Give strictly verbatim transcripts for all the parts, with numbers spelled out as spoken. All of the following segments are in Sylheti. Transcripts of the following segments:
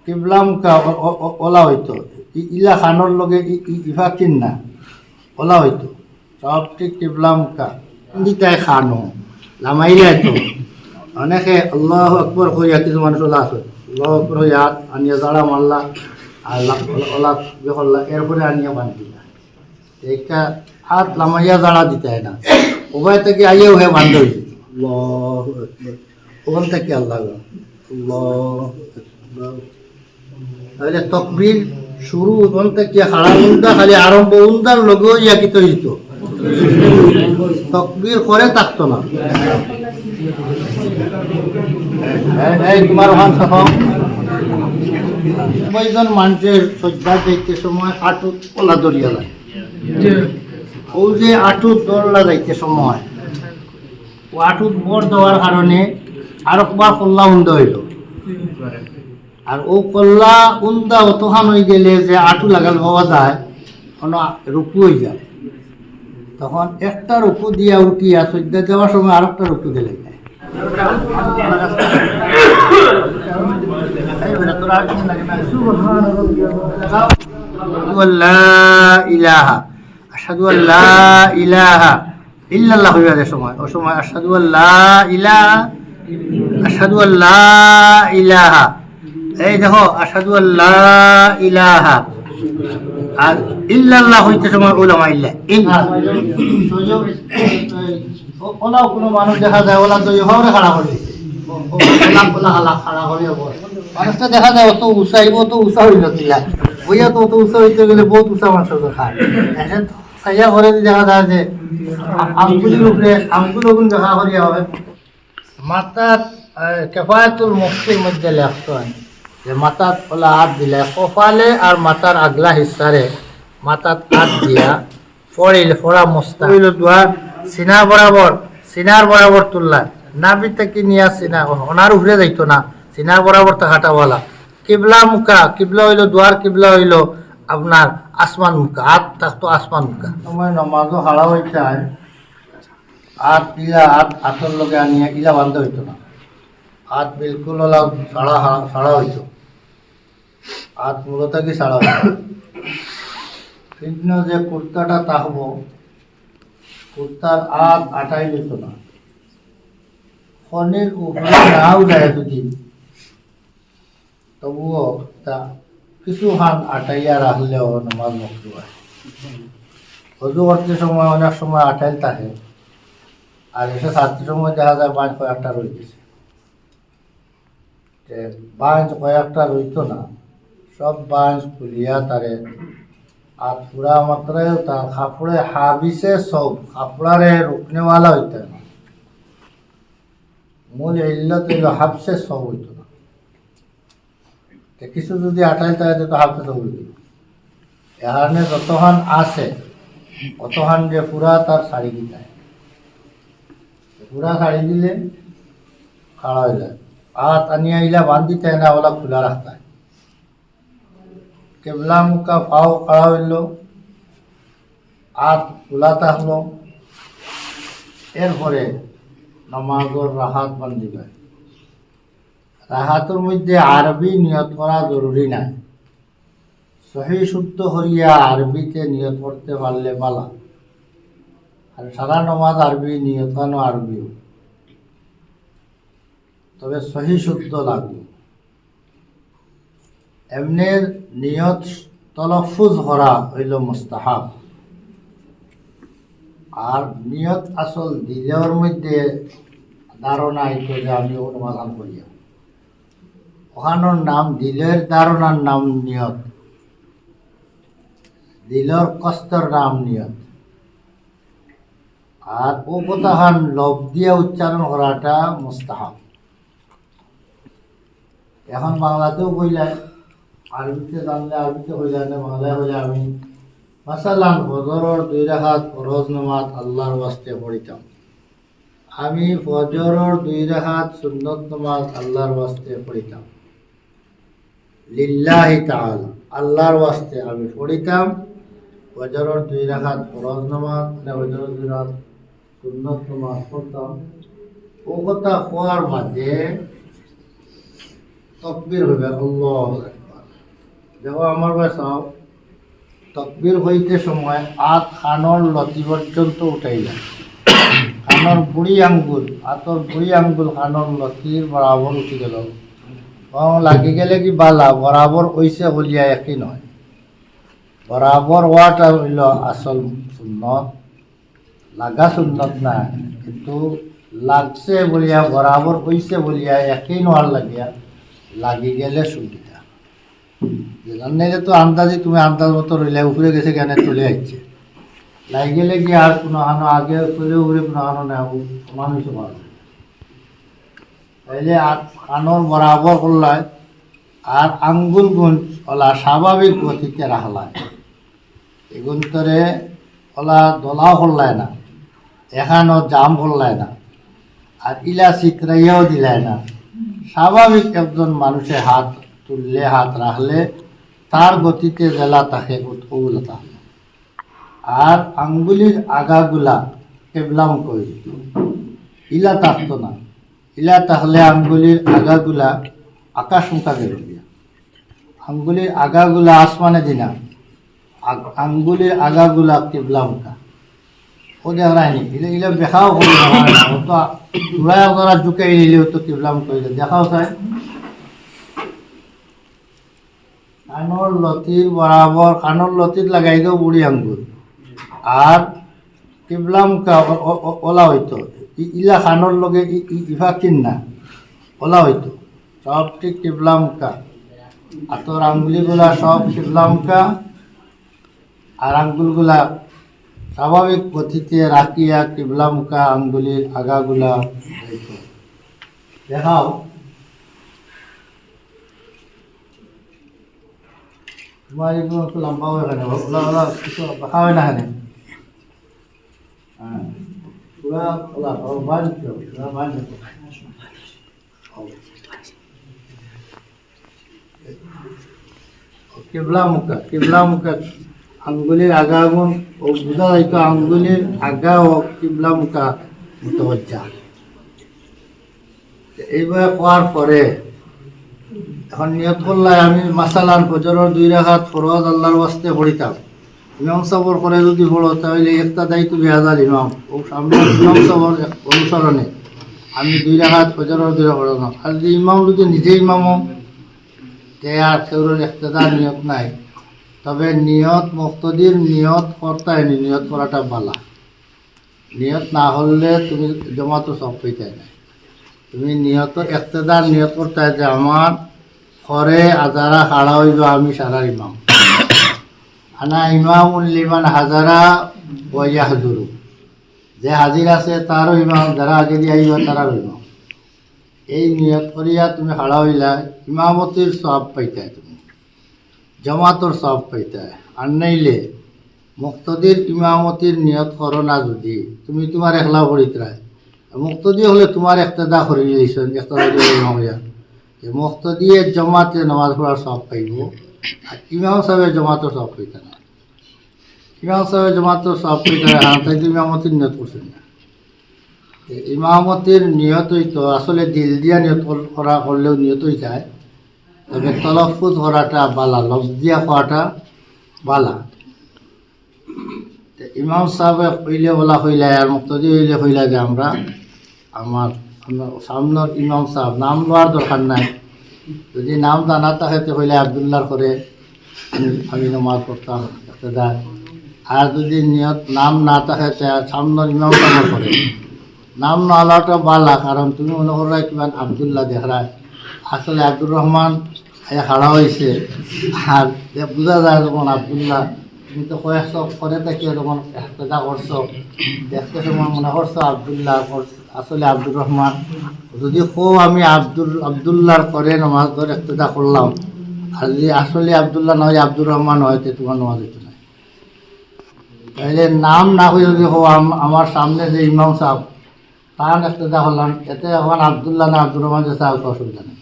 কিবলামুখা অ-, অ-, অ-, অলা অইতো। ই-, ইলা খানর লগে ই-, ই-, ইফাকিন না। অলা অইতো। সব ঠিক কিবলামুখা। দিতায় খানো। লামাইলায় তো। অনেকে আল্লাহু আকবার কইয়া কিছু মানুষ অলা আছে। আল্লাহু আকবার কইয়া আত আনিয়া জাড়া মারলা। আর লা-, অলা, অলা ইয়ে করলা। এরপরে আনিয়া বান্ধিলা। একটা আত লামাইয়া জাড়া দিতায় না। উবায় থাকি আইয়াউ হে বান্ধ অইছে। আল্লাহু আকবার। ওখান থাকি আল্লাহ। আল্লাহু আকবার। তাইলে তকবির শুরু ওখান থাকি খাড়া উন্দা, খালি আরম্ভ উন্দার লগে ইয়া কিতা অইতো। তকবির করে থাকতো না। এই, এই, তোমার ওখান থাকো। কয়জন মানুষের সজ্জা যাইতে সময় আটুত অলা ধরিয়া যায়। ও যে আটুত ধরলা যাইতে সময়, ও আটুত ভর দেওয়ার কারণে আরকবার কল্লা উন্দা অইলো। আর ও কল্লা উন্দা অতখান অইগেলে যে আটু লাগাল পাওয়া যায়, কোনো রুকু অইযায়। তখন একটা রুকু দিয়া উঠিয়া সজ্জা যাওয়ার সময় আরকটা রুকু দিলে যায়। أشهد أن لا إله আশহাদু আল্লা ইলাহা ইল্লাল্লাহ কইবার সময়, ও সময় আশহাদু আল্লা ইলাহা, আশহাদু আল্লা ইলাহা। এই দেখো, আশহাদু আল্লা ইলাহা। আর ইল্লাল্লাহ কইতে সময় উলামা ইল্লা, ইল্লা। ও-, ওলাও কোনো মানুষ দেখা যায়, ওলা তো ইয়ে হওয়ারে খাড়া করে দিছে। ও-, ও-, ওলা, ওলা খাড়া, খাড়া করে বল। মানুষটা দেখা যায় অত উঁচা, অত উঁচা অইল কিলা। বইয়া তো অত উঁচা অইতে গেলে বহুত উঁচা মানুষের দরকার। এখন খাইয়া করে দেখা যায় যে আ-, আঙ্গুলির উপরে, আঙ্গুল ওগুন দেখা করিয়া হয়। মাথাত, আহ, কেফায়াতুল মুফতির মধ্যে লেখছেন যে মাথাত ওলা আত দিলে কপালে আর মাথার আগলা হিসারে মাথাত আত দিয়া পড়িল, পড়া মুস্তাহাব। অইল দোয়া সিনা বরাবর, সিনার বরাবর তুললা, নাভি থাকি নিয়া সিনা, ও-, ওনার উপরে যাইতো না, সিনার বরাবর থাকাটা ওলা। কিবলা মুখা, কিবলা অইল, দোয়ার কিবলা অইল আপনার আসমান মুখা, আত থাকতো আসমান মুখা। সময় নমাজও খাড়া অইতে হয়, আত ইলা, আত আতর লগে আনিয়া ইলা বান্ধা অইতো না, আত বিলকুল ওলা ছাড়া, ছাড়া অইতো। আত মূলত কি ছাড়া অইতো। কিন্তু যে কুর্তাটা থাকবো, কুর্তার আত আটাই দিত না। খনির উপরে নাও যায় যদি, তবুও তা কিছু হান আটাইয়া রাখলেও নমাজ মকরু হয়। অজু করতে সময় অনেক সময় আটাইল থাকে, আর এসে ছাড়তে সময় দেখা যায় বাঁশ কয়েকটা রয়ে গেছে। তে বাঁশ কয়েকটা রইতো না, সব বাঁশ খুলিয়া তারে আত পুরা মাত্রায় তার কাপড়ে হাবিসে সব, কাপড়ারে রুকনেওয়ালা অইতে না। মূল ইল্লত অইল হাবিসে সব অইতো না। তে কিছু যদি আটাইল থাকে, তে তো হাবিসে সব অইতো। এখানে যতখান আছে, অতখান যে পুরা তার শাড়ি দিতায়। পুরা শাড়ি দিলে খাড়া অই যায়। আত আনিয়া ইলা বান্ধিতে না, ওলা খোলা রাখতায়। কেবলা মুখা পাও খাড়া অইল, আত খোলা থাকলো। এরপরে নমাজর রাকাত বান্ধিবায়। রাকাতর মধ্যে আরবি নিয়ত করা জরুরি নায়। সহি শুদ্ধ করিয়া আরবিতে নিয়ত করতে পারলে বালা। আর সারা নমাজ আরবি, নিয়ত খানো আরবিও। তবে সহি শুদ্ধ লাগবে। এমনে নিয়ত তলফুজ করা অইল মুস্তাহাব। আর নিয়ত আসল দিলর মধ্যে ধারণা আইতো যে আমি অনুবাদ করিয়া। ওখানোর নাম, দিলর ধারণার নাম নিয়ত, দিলর কষ্টর নাম নিয়ত। আর ও কথাখান লব দিয়া উচ্চারণ করাটা মুস্তাহাব। এখন বাংলাতেও কইলাই, আরবিতে জানলে আরবিতে কইলাই, না বাংলায় কইলাই আমি, মাসালান, ফজরর দুই রাকাত ফরজ নামাজ আল্লাহর ওয়াস্তে পড়িতাম। আমি ফজরর দুই রাকাত সুন্নত নামাজ আল্লাহর ওয়াস্তে পড়িতাম। লিল্লাহি তাআলা, আল্লাহর ওয়াস্তে আমি পড়িতাম। ফজরর দুই রাকাত ফরজ নামাজ, মানে ফজরর দুই রাকাত সুন্নত নামাজ পড়তাম। ও কথা কওয়ার মাঝে তকবীর হবে, আল্লাহু আকবার। দেখো আমার ভাই চাও, তকবীর হইতে সময় আত কানর লতি পর্যন্ত উঠাইলা। কানর বুড়ি আঙ্গুল, আতর বুড়ি আঙ্গুল কানর লতির বরাবর উঠি গেল। এবং লাগি গেলে কি বালা, বরাবর অইছে বলিয়া একই নয়। বরাবর অওয়াটা হইল আসল সুন্নত, লাগা সুন্নত না, কিন্তু লাগছে বলিয়া, বরাবর অইছে বলিয়া একই নোয়ার লাগিয়া লাগি গেলে সুবিধা। যেখান নাইলে তো আন্দাজি তুমি আন্দাজ মতো রইলে উপরে গেছে কেন চলে আইছে, লাগি গেলে কি আর কোনো হানো আগে চলে উপরে কোনো হানো না, ও সমান হইতে পারবে। তাইলে আর কানর বরাবর করলায়, আর আঙ্গুলগুন ওলা স্বাভাবিক গতিতে রাখলায়। এগুন্তরে ওলা দলাও করলায় না, এখানো জাম করলায় না, আর ইলা চিত্রাইয়াও দিলায় না। স্বাভাবিক একজন মানুষে হাত তুললে, হাত রাখলে, তার গতিতে জেলা থাকে, ওগুলো থাকে। আর আঙ্গুলির আগাগুলা কেবলামুখী হইতো, ইলা থাকতো না। ইলা থাকলে আঙ্গুলির আগাগুলা আকাশ মুখা গেল গিয়া। আঙ্গুলির আগাগুলা আসমানে দিনা, আগ-, আঙ্গুলির আগাগুলা কিবলা মুখা। ও দেখরায়নি, ইলা, ইলা দেখাও করে দেখায় না। ও তো পুরা একজরা ঝুঁকে নিলেও তো কিবলা মুখা হইলে দেখাও চায়। কানর লতির বরাবর, কানর লতিত লাগাই দেও বুড়ি আঙ্গুল। আর কিবলা মুখা ও-, ও-, ও-, ওলা হইতো। ই-, ইলা কানর লগে ই-, ই-, ইফাকিন না, ওলা হইতো। সব ঠিক কিবলা মুখা। আতর আঙ্গুলিগুলা সব কিবলা মুখা। আর আঙ্গুলগুলা স্বাভাবিক গতিতে রাখিয়া কিবলা মুখা আঙ্গুলির আগাগুলা হইতো। দেখাও। তোমার এগুলো একটু লম্বা হয় এখানে, ওলা, ওলা কিছু বাঁকা হয় না এখানে। হ্যাঁ, পুরা ওলা, ও বাঁধ দিতে হবে, ওলা বাঁধ দিতে হবে। ও। কিবলা মুখা, কিবলা মুখা আঙ্গুলির আগাগুন, ও বুঝা যাইতো আঙ্গুলির আগা ও কিবলা মুখা মুতওয়াজ্জা। এইভাবে কওয়ার পরে এখন নিয়ত করলাই আমি মাসালান ফজরর দুই রাকাত ফরজ আল্লাহর ওয়াস্তে পড়িতাম। ইমাম সাবর করে যদি পড়ো তাহলে ইক্তাদাইতু বিহাজাল ইমাম, ও সামনে ইমাম সাবর এক-, অনুসরণে আমি দুই রাকাত ফজরর দুই রাকাত পড়লাম। আর যদি ইমাম যদি নিজে ইমামও, তে আর কেউর ইক্তাদার নিয়ত নাই। তবে নিয়ত মুক্তদির নিয়ত করতায় নি, নিয়ত করাটা বালা। নিয়ত না করলে তুমি জমাতো সব পাইতায় না। তুমি নিয়ত ইক্তাদার নিয়ত করতায় যে আমার পরে আজারা খাড়া হইব আমি সারার ইমাম। আনা ইমামুল লিমান হাজারা ওয়া ইয়াহজুরু। যে হাজির আছে তারও ইমাম, যারা আগে দিয়ে আইবা তারারও ইমাম। এই নিয়ত করিয়া তুমি খাড়া হইলা, ইমামতির সব পাইতায় তুমি, জমাতর সব পাইতায়। আর নাইলে মুক্তদির ইমামতির নিয়ত করো না যদি, তুমি তোমার একলা পড়িতরায়। মুক্তদি হলে তোমার ইক্তাদা করি লইছইন, ইক্তাদা করি ইমাম হইয়া। যে মুক্তদিয়ে জমাতে নামাজ পড়ার সব পাইব, আর ইমাম সাহেবের জমাতর সব পাইতা না। ইমাম সাহেবের জমাতর সব পাইতা না, তাই তো ইমামতির নিয়ত করছেন না। তো ইমামতির নিয়ত হইতো আসলে দিল দিয়া নিয়ত কর-, করা করলেও নিয়ত হয়ে যায়, তবে তলফুজ করাটা বালা, লফজ দিয়া কওয়াটা বালা। তো ইমাম সাহেব হইলে বলা হইলা, আর মুক্তদি হইলে হইলা যে আমরা, আমার, আমরা সামনের ইমাম সাহেব, নাম লওয়ার দরকার নাই। যদি নাম জানা থাকে, তো হইলে আব্দুল্লাহর করে আমি, আমি নামাজ পড়তাম, ইক্তেদা। আর যদি নিয়ত নাম না থাকে, তে সামনের ইমাম সাহেব করে। নাম না আলাটা বালা, কারণ তুমি মনে করো কিমান আব্দুল্লাহ দেখরায়, আসলে আব্দুর রহমান আইয়া খাড়া হইছে। আর যে বুঝা যায় যখন আব্দুল্লাহ, তুমি তো কয়েক সব করে থাকিও যখন ইক্তেদা করছো, দেখতে সময় মনে করছো আব্দুল্লাহ, কর-, আসলে আব্দুর রহমান। যদি কও আমি আব্দুল, আব্দুল্লাহর করে নামাজ ধরে ইক্তেদা করলাম, আর যদি আসলে আব্দুল্লাহ না হয় আব্দুর রহমান হয়, তে তোমার নামাজ হইতো না। তাইলে নাম না হয়ে যদি কও আম-, আমার সামনে যে ইমাম সাহেব, তান ইক্তেদা করলাম, এতে এখন আব্দুল্লাহ না আব্দুর রহমান যে সাহেব, অসুবিধা নেই।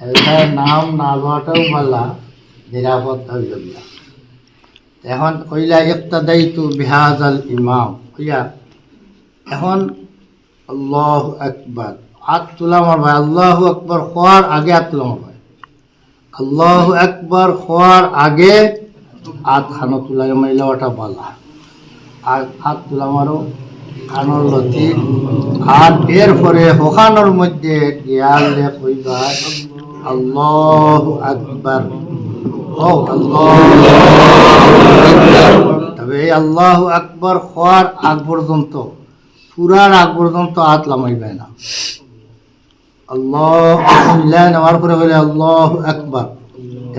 এটা নাম না লওয়াটাও বালা, নিরাপদ হইল না। এখন কইলা ইক্তাদাইতু বিহাজাল ইমাম, কইয়া এখন আল্লাহু আকবার, আত তুলা মারবায়, আল্লাহু আকবার কওয়ার আগে আত তুলা মারবায়। আল্লাহু আকবার কওয়ার আগে আত খানো তুলাইয়া মারিলে ওটা বালা। আর আত তুলা মারো খানোর লতি, আর এরপরে হখানোর মধ্যে গিয়ালে কইবা আল্লাহু আকবার। ও আল্লাহু আকবার। তবে এই আল্লাহু আকবার কওয়ার আগ পর্যন্ত, পুরার আগ পর্যন্ত আত লামাইবায় না। আল্লাহ, বিসমিল্লাহ নেওয়ার পরে বলে আল্লাহু আকবার,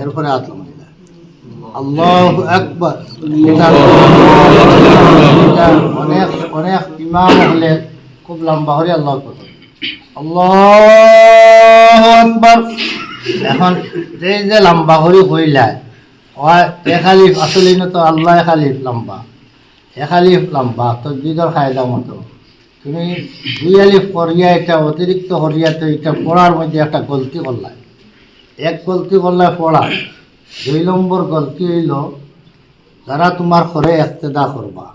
এরপরে আত লামাইবায়। আল্লাহু আকবার। এটা, এটা অনেক, অনেক ইমাম অকলে খুব লম্বা করি আল্লাহু আকবার। আল্লাহু আকবার। এখন এই যে লম্বা করি কইলা, ওই এক আলিফ, আসলে ইনো তো আল্লাহ এক আলিফ লম্বা, এক আলিফ লম্বা, তসবিহর কায়দা মতো। তুমি দুই আলিফ করিয়া এটা অতিরিক্ত করিয়া তো এটা পড়ার মধ্যে একটা গলতি করলায়। এক গলতি করলায় পড়া, দুই নম্বর গলতি অইলো, যারা তুমার করে একতেদা করবা,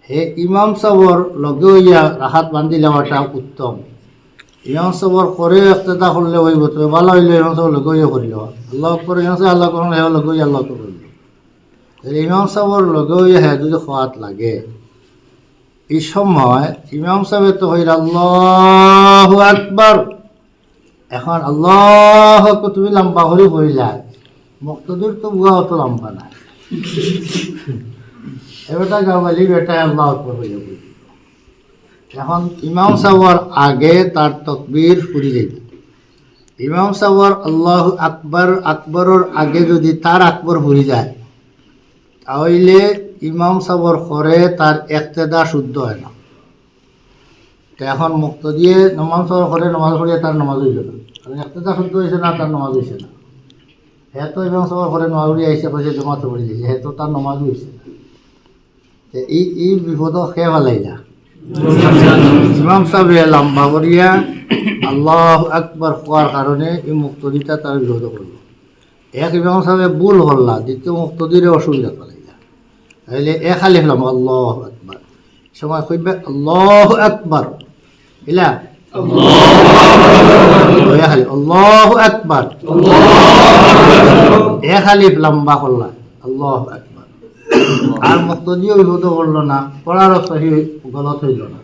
হে ইমাম সাবর লগে অইয়া রাখাত বান্ধি লওয়াটা উত্তম। ইমাম সাবর করে একতেদা করলে অইবো, তবে বালা অইলে ইমাম সাবর লগে অইয়া করিল। আল্লাহু আকবার, ইমাম সাব আল্লাহু আকবার, হে লগে অইয়া আল্লাহু আকবার করিল। তাইলে ইমাম সাবর লগে অইয়া হে যদি কওয়াত লাগে, এই সময় ইমাম সাবে তো কইরা আল্লাহু আকবার। এখন আল্লাহু আকবার তুমি লম্বা করি কইলা, মুক্তাদির তো বুয়া অত লম্বা না। এবারটা গাওয়ালি বেটা আল্লাহু আকবার কইয়া কইল। এখন ইমাম সাবর আগে তার তকবির ফুরি যাইব। ইমাম সাবর আল্লাহু আকবার, আকবরর আগে যদি তার আকবর ফুরি যায়, তাইলে ইমাম সাবর করে তার একতেদা শুদ্ধ অয় না। তো এখন মুক্তাদিয়ে ইমাম সাবর করে নামাজ পড়িয়া তার নামাজ অইল না, কারণ একতেদা শুদ্ধ অইছে না, তার নামাজ অইছে না। হে তো ইমাম সাবর করে নামাজ পড়িয়া আইছে, কইছে জমাতে পড়ি দিছে, হে তো তার নামাজ অইছে না। তো এই, এই বিপদ কে ফালাইলা? ইমাম সাবে লম্বা করিয়া আল্লাহু আকবার কওয়ার কারণে এই মুক্তাদিটা তার বিপদ করল। এক ইমাম সাবে ভুল করলা, দ্বিতীয় মুক্তাদিরে অসুবিধা ফালাইলা। তাইলে এক আলিফ লম্বা আল্লাহু আকবার। সময় কইবা আল্লাহু আকবার। ইলা? আল্লাহু আকবার। এক আলিফ, আল্লাহু আকবার। আল্লাহু আকবার। এক আলিফ লম্বা করলা, আল্লাহু আকবার। আর মুক্তাদিও বিপদ করল না, পড়ারও সহি গলত অইল না।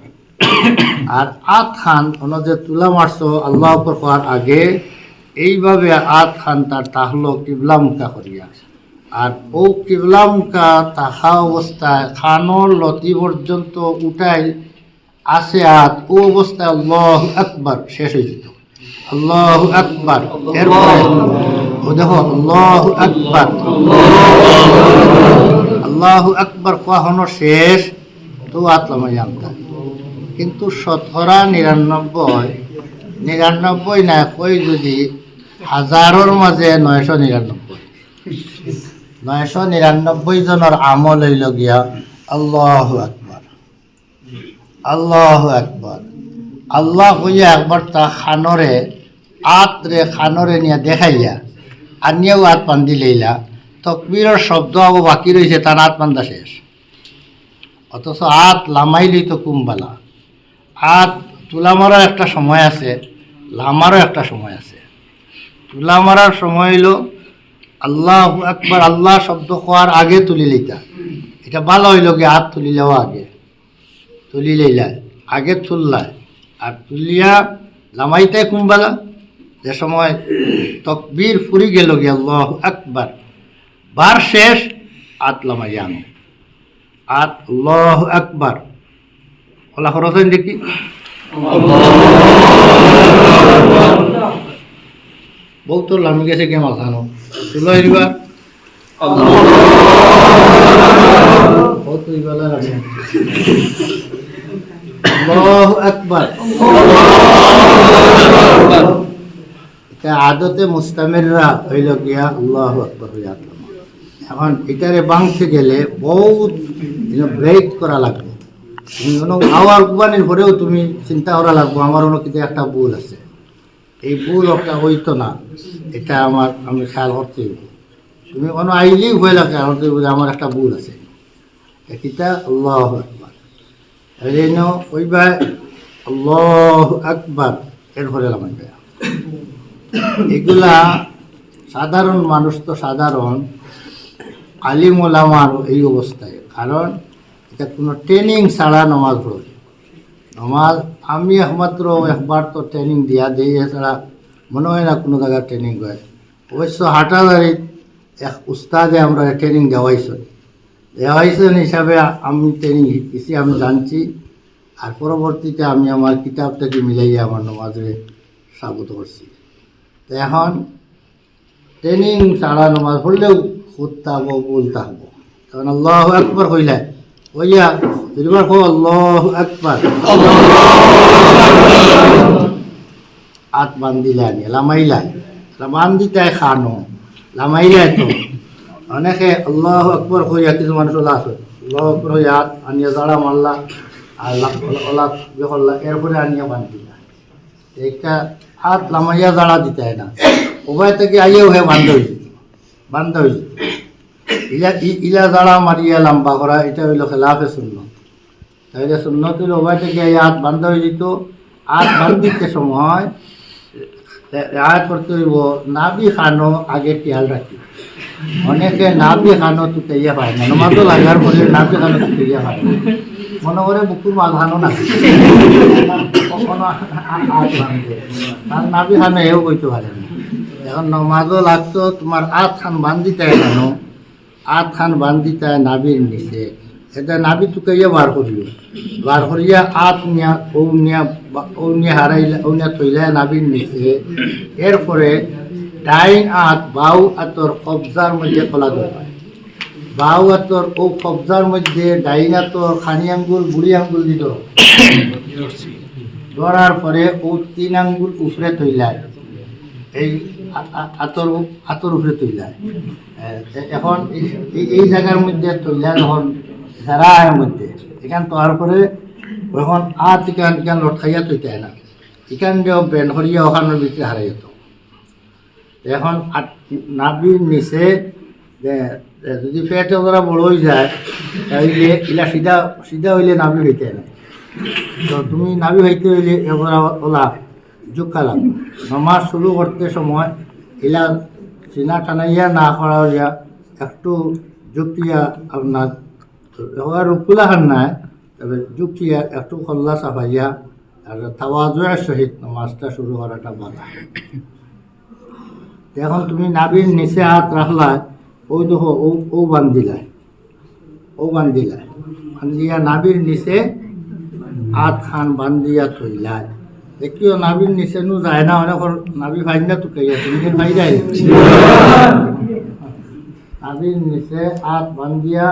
আর আত খান, অনো যে তুলা মারছো আল্লাহু আকবার কওয়ার আগে, এইভাবে আত খান তার তাহলো কিবলামুখা করিয়া। আর ও কিবলামুখা থাকা অবস্থায় খানোর লতি পর্যন্ত উঠাই আছে আত, ও অবস্থায় আল্লাহু আকবার শেষ অই যেত। আল্লাহু আকবার। এরপরে ও দেখো, আল্লাহু আকবার। আল্লাহু আকবার কওয়া হনো শেষ, তো আত লামাই আনতা। কিন্তু শতকরা নিরানব্বই, নিরানব্বই না কই যদি হাজারর মাঝে নয়শো নিরানব্বই, নয়শো নিরানব্বই জনর আমল অইল গিয়া আল্লাহু আকবার। আল্লাহু আকবার। আল্লাহ কইয়া একবার তা খানরে, আতরে খানরে নিয়া দেখাইয়া, আনিয়াও আত বান্ধি লইলা, তকবীরর শব্দ আবো বাকি রইছে, তার আত বান্ধা শেষ। অথচ আত লামাইলেই তো কুম্বালা। আত তুলা মারার একটা সময় আছে, লামারও একটা সময় আছে। তুলা মারার সময় অইল আল্লাহু আকবার, আল্লাহ শব্দ কওয়ার আগে তুলি লইতা। এটা বালা অইল কি আত তুলিলাও আগে। তুলি লইলা, আগে তুললা, আর তুলিয়া লামাইতে কুম্বালা, যে সময় তকবীর ফুরি গেল গি, আল্লাহু আকবার, বার শেষ, আত লামাইয়া আনো। আত আল্লাহু আকবার। ওলা খরচ অইন দেখি। বহুত লামি গেছে কে মাথানো। তুলা হইবা। আল্লাহু আকবার। এটা আদতে মুস্তামিররা অইল গিয়া আল্লাহু আকবার অইয়া আল্লাহ। এখন এটারে ভাঙতে গেলে বহুত, you know, break করা লাগবে। তুমি কোনো আওয়ার কুবানির পরেও তুমি চিন্তা করা লাগবে, আমার কোনো কিছু একটা ভুল আছে। এই ভুল একটা অইতো না, এটা আমার, আমি খেয়াল করতে হইব। তুমি কোনো আইলেই হয়ে লাগে, খেয়াল করতে হইব যে আমার একটা ভুল আছে। এটা আল্লাহু আকবার। এই জন্য ওইবার আল্লাহু আকবার, এরপরে লামাইবা। এগুলা সাধারণ মানুষ তো সাধারণ, আলিম ওলামার এই অবস্থায়, কারণ এটা কোনো ট্রেনিং ছাড়া নমাজ পড়ে। নমাজ আমি একমাত্র একবার তো ট্রেনিং দিয়া দেই, এছাড়া মনে হয় না কোনো জায়গায় ট্রেনিং হয়। অবশ্য হাটাজারিত এক উস্তাদে আমরা ট্রেনিং দেওয়াইছেন, দেওয়াইছেন হিসাবে আমি ট্রেনিং শিখছি, আমি জানছি। আর পরবর্তীতে আমি আমার কিতাব থেকে মিলাইয়া আমার নমাজে সাবুত করছি। তো এখন ট্রেনিং ছাড়া নমাজ পড়লেও খুদ থাকবো, ভুল থাকবো। কারণ আল্লাহু আকবার কইলা, ওইয়া দুইবার কও আল্লাহু আকবার। আত বান্ধিলা নি, লামাইলা। লা-, বান্ধিতায় খানো, লামাইলা তো। অনেকে আল্লাহু আকবার কইয়া, কিছু মানুষ ওলা আছে, আল্লাহু আকবার কইয়া আত আনিয়া জাড়া মারলা, আর লা-, ওলা, ওলা ইয়ে করলা, এরপরে আনিয়া বান্ধিলা। একটা আত লামাইয়া জাড়া দিতায় না, উবায় থেকে আইয়াও হে বান্ধ হয়ে যেত, বান্ধ হয়ে যেত। ইলা, ই-, ইলা জাড়া মারিয়া লম্বা করা, এটা হইল খেলাফে সুন্নত। তাহলে সুন্নত হইল উবায় থেকে এই আত বান্ধ হয়ে যেত। আত বান্ধিতে সময় রে-, রেয়ায়ত করতে হইব, নাভি খানো আগে খেয়াল রাখি। অনেকে নাভি খানো তুকাইয়া পায় না, নমাজও লাগার পরে নাভি খানো তুকাইয়া পায় না। মনে করে বুকুর মাঝখানো না, কখনো আ-, আ-, আত বান্ধে। তার নাভি খানো এও কইতে পারে না। এখন নমাজও লাগছো, তোমার আত খান বান্ধিতে কেন? আত খান বান্ধিতায় নাভির নিচে, এটা নাভি তুকাইয়া বার করিও, বার করিয়া আত নিয়া, ও নিয়া, বা-, ও নিয়া হারাইলা, ও নিয়া থইলায় নাভির নিচে। এরপরে ডাইন আত বাউ আতর কবজার মধ্যে খোলা দরকার। বাউ আতর ও কবজার মধ্যে ডাইন আতর খানি আঙ্গুল, বুড়ি আঙ্গুল দি ধরো। ধরার পরে ও তিন আঙ্গুল উপরে থইলায়, এই আ-, আ-, আতর উ-, আতর উপরে থইলায়। এ-, এ-, এখন এই, এই, এই জায়গার মধ্যে থইলা যখন জারার মধ্যে, এখান তো আর পরে এখন আত এখান, এখান লটকাইয়া থইতে হয় না, এখান দিয়েও বেন করিয়া ওখানের ভিতরে হারাই যেত। এখন আত-, নাভির নিচে যে, যে যদি পেট এগুলা বড় হয়ে যায়, তাহলে ইলা সিধা, সিধা হইলে নাভি হইতে না। তো তুমি নাভি হইতে হইলে এগুলা ওলা ঝুঁকা লাগবে। নমাজ শুরু করতে সময় ইলা সিনা টানাইয়া না করা হইয়া একটু ঝুঁকিয়া আপনার এবার রুকুলা হার নাই, তবে ঝুঁকিয়া একটু কল্লা চাপাইয়া আর তাওয়াজুয়ের সহিত নমাজটা শুরু করাটা ভালো। এখন তুমি নাভির নিচে আত রাখলা, ওই দেখো, ও, ও বান্ধিলা, ও বান্ধিলা, বান্ধিয়া নাভির নিচে আত খান বান্ধিয়া থইলা। দেখিও নাভির নিচে নু যায় না, অনেক নাভি ফাইন না তুকাইয়া, তুমি ফাইদাই। নাভির নিচে আত বান্ধিয়া,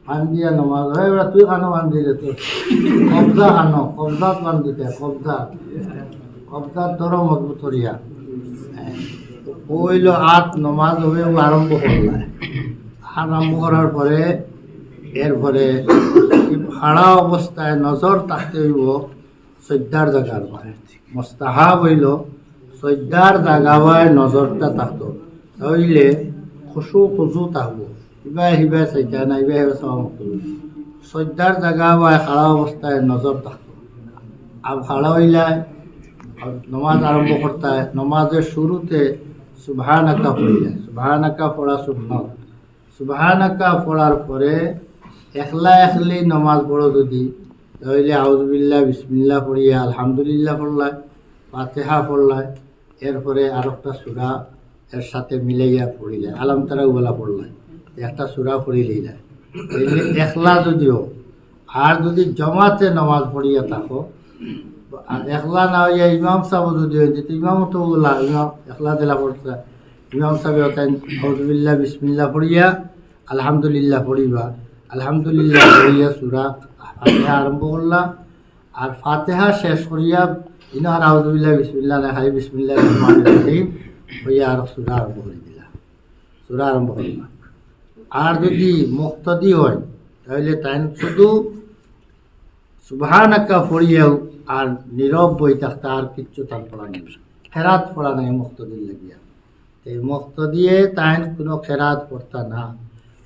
বান্ধিয়া নমাজ হয়, এবার তুই খানো বান্ধিলে তো। কবজা খানো, কবজাত বান্ধিতে, কবজা। কবজাত ধরো মজবুত করিয়া। ওইলো আত নমাজ হবে, ও আরম্ভ করলা। আরম্ভ করার পরে, এরপরে খাড়া অবস্থায় নজর থাকতে হইব সজ্জার জায়গার উপরে। মুস্তাহাব হইল সজ্জার জায়গাবায় নজরটা থাকতো, তাহলে খুশু খুজু থাকবো। ইবায় হিবায় চাইতা না, ইবায় হিবায় চাওয়া মুক্ত। সজ্জার জায়গাবায় খাড়া অবস্থায় নজর থাকতো। আর খাড়া হইলায়, নমাজ আরম্ভ করতায়, নমাজের শুরুতে সুবহানাকা পড়িলায়, সুবহানাকা পড়া সুন্নত। সুবহানাকা পড়ার পরে একলা একলি নমাজ পড়ো যদি, তাহলে আউযুবিল্লাহ, বিসমিল্লাহ পড়িয়া আলহামদুলিল্লাহ পড়লায়, ফাতিহা পড়লায়, এরপরে আরোকটা সূরা এর সাথে মিলাইয়া পড়িলায়, আলাম তারা ওয়ালা পড়লায়, একটা সূরা পড়ি লইলায়। তাইলে একলা যদিও, আর যদি জমাতে নমাজ পড়িয়া থাকো, আর একলা না হইয়া ইমাম সাহেব যদি হইতে, তো ইমাম তো ওলা, ইমাম একলা দিলা পড়তে, ইমাম সাহেব তাই আউযুবিল্লাহ, বিসমিল্লাহ পড়িয়া আলহামদুলিল্লাহ পড়িবা। আলহামদুলিল্লাহ পড়িয়া সূরা ফাতিহা আরম্ভ করলা। আর ফাতিহা শেষ করিয়া ইনো আর আউযুবিল্লাহ, বিসমিল্লাহ না, খালি বিসমিল্লাহির রহমানির রহিম কইয়া আর সূরা আরম্ভ করি দিলা। সূরা আরম্ভ করলা। আর যদি মুক্তাদি হয়, তাহলে তাই শুধু সুবহানাকা পড়িয়াও আর নীরব বই থাকতা, আর কিচ্ছু তার পড়া নেই। কেরাত পড়া নাই মুক্তাদির লাগিয়া। এই মুক্তাদিয়ে তাইন কোনো কেরাত পড়তা না,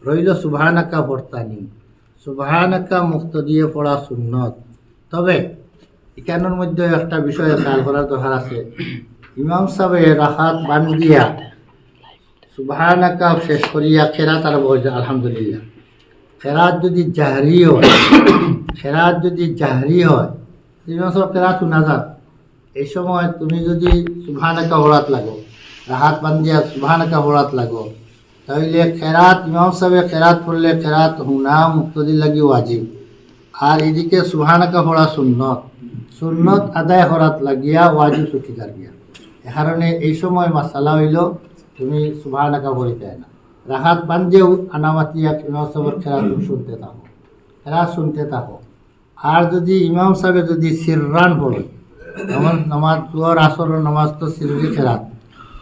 রইল সুবহানাকা পড়তা নি। সুবহানাকা মুক্তাদিয়ে পড়া সুন্নত। তবে ইখানর মধ্যে একটা বিষয় খেয়াল করার দরকার আছে। ইমাম সাহেব রাকাত বান্ধিয়া সুবহানাকা শেষ করিয়া কেরাত আরম্ভ অইছে, আলহামদুলিল্লাহ। কেরাত যদি জাহরি হয়, কেরাত যদি জাহরি হয়, ইমাম সাহেব কেরাত হুনা যার। এই সময় তুমি যদি সুবহানাকা পড়াত লাগো, রাকাত বান্ধিয়া সুবহানাকা পড়াত লাগো, তাইলে কেরাত, ইমাম সাহেবে কেরাত পড়লে কেরাত হুনা মুক্তাদির লাগি ওয়াজিব। আর এদিকে সুবহানাকা পড়া সুন্নত, সুন্নত আদায় করাত লাগিয়া ওয়াজিব ছুটি যার গিয়া। এ কারণে এই সময় মাসালা অইলো তুমি সুবহানাকা পড়িতায় না। রাকাত বান্ধিয়াও আনামাতিয়া ইমাম সাহেবর কেরাত শুনতে থাকো, কেরাত শুনতে থাকো। আর যদি ইমাম সাহেবে যদি সিররান পড়ে, যেমন নামাজ, জোহর, আসরর নামাজ তো সিররি কেরাত,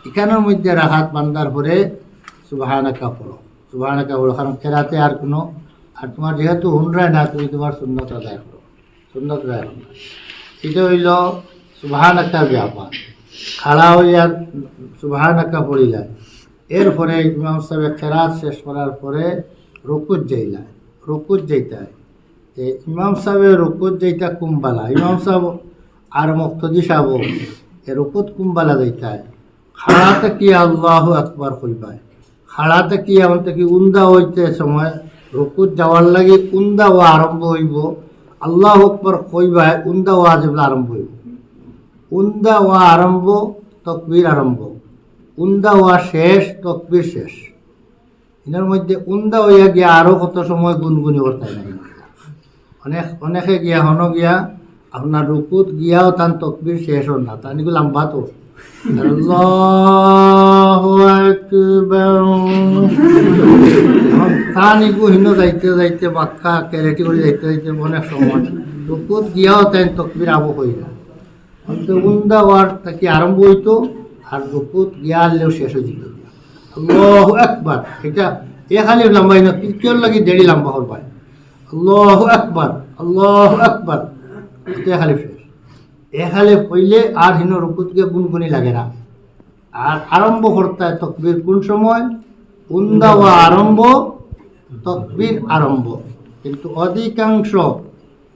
ইখানর মধ্যে রাকাত বান্ধার পরে সুবহানাকা পড়ো, সুবহানাকা পড়ো, কারণ কেরাতে আর কোনো, আর তোমার যেহেতু হুনরায় না, তুমি তোমার সুন্নত আদায় করো, সুন্নত আদায় করো। এটা অইলো সুবহানাকার ব্যাপার। খাড়া অইয়া সুবহানাকা পড়িলা, এরপরে ইমাম সাহেবে কেরাত শেষ করার পরে রুকুত যাইলা, রুকুত যাইতায়। তে ইমাম সাহেবে রুকুত যাইতা কুম্বালা, ইমাম সাহেব আর মুক্তাদি সাহেব এ রুকুত কুম্বালা যাইতায়। খাড়া থাকি আল্লাহু আকবার কইবায়। খাড়া থাকি এখন থাকি উন্দা অইতে সময় রুকুত যাওয়ার লাগি উন্দা ওয়া আরম্ভ অইবো। আল্লাহু আকবার কইবায়, উন্দা ওয়া যেবলা আরম্ভ অইবো। উন্দা ওয়া আরম্ভ, তকবির আরম্ভ। উন্দা ওয়া শেষ, তকবির শেষ। ইনার মধ্যে উন্দা অইয়া গিয়া আরো কত সময় গুনগুনি করতায় না। অনেক, অনেকে গিয়া, হনো গিয়া, আপনার রুকুত গিয়াও তান তকবির শেষ অর না, তান ইগু লাম্বা তো। আল্লাহু আকবার। এখন তান ইগু হিনো যাইতে যাইতে বাক্কা কেরেটি করি যাইতে যাইতে অনেক সময় রুকুত গিয়াও তান তকবির আবু কইরা। অন্ত উন্দা ওয়ার থাকি আরম্ভ অইতো, আর রুকুত গিয়া আনলেও শেষ অই যিতো। আল্লাহু আকবার। এটা এক আলিফ লাম্বা ইনো, তৃতীয়র লাগি দেড়ি লাম্বা করবায়। আল্লাহু আকবার, আল্লাহু আকবার। এটা এক আলিফ শেষ। এক আলিফ অইলে আর হিনো রুকুত গিয়া গুনগুনি লাগে না। আর আরম্ভ করতায় তকবির কোন সময়? উন্দা ওয়া আরম্ভ, তকবির আরম্ভ। কিন্তু অধিকাংশ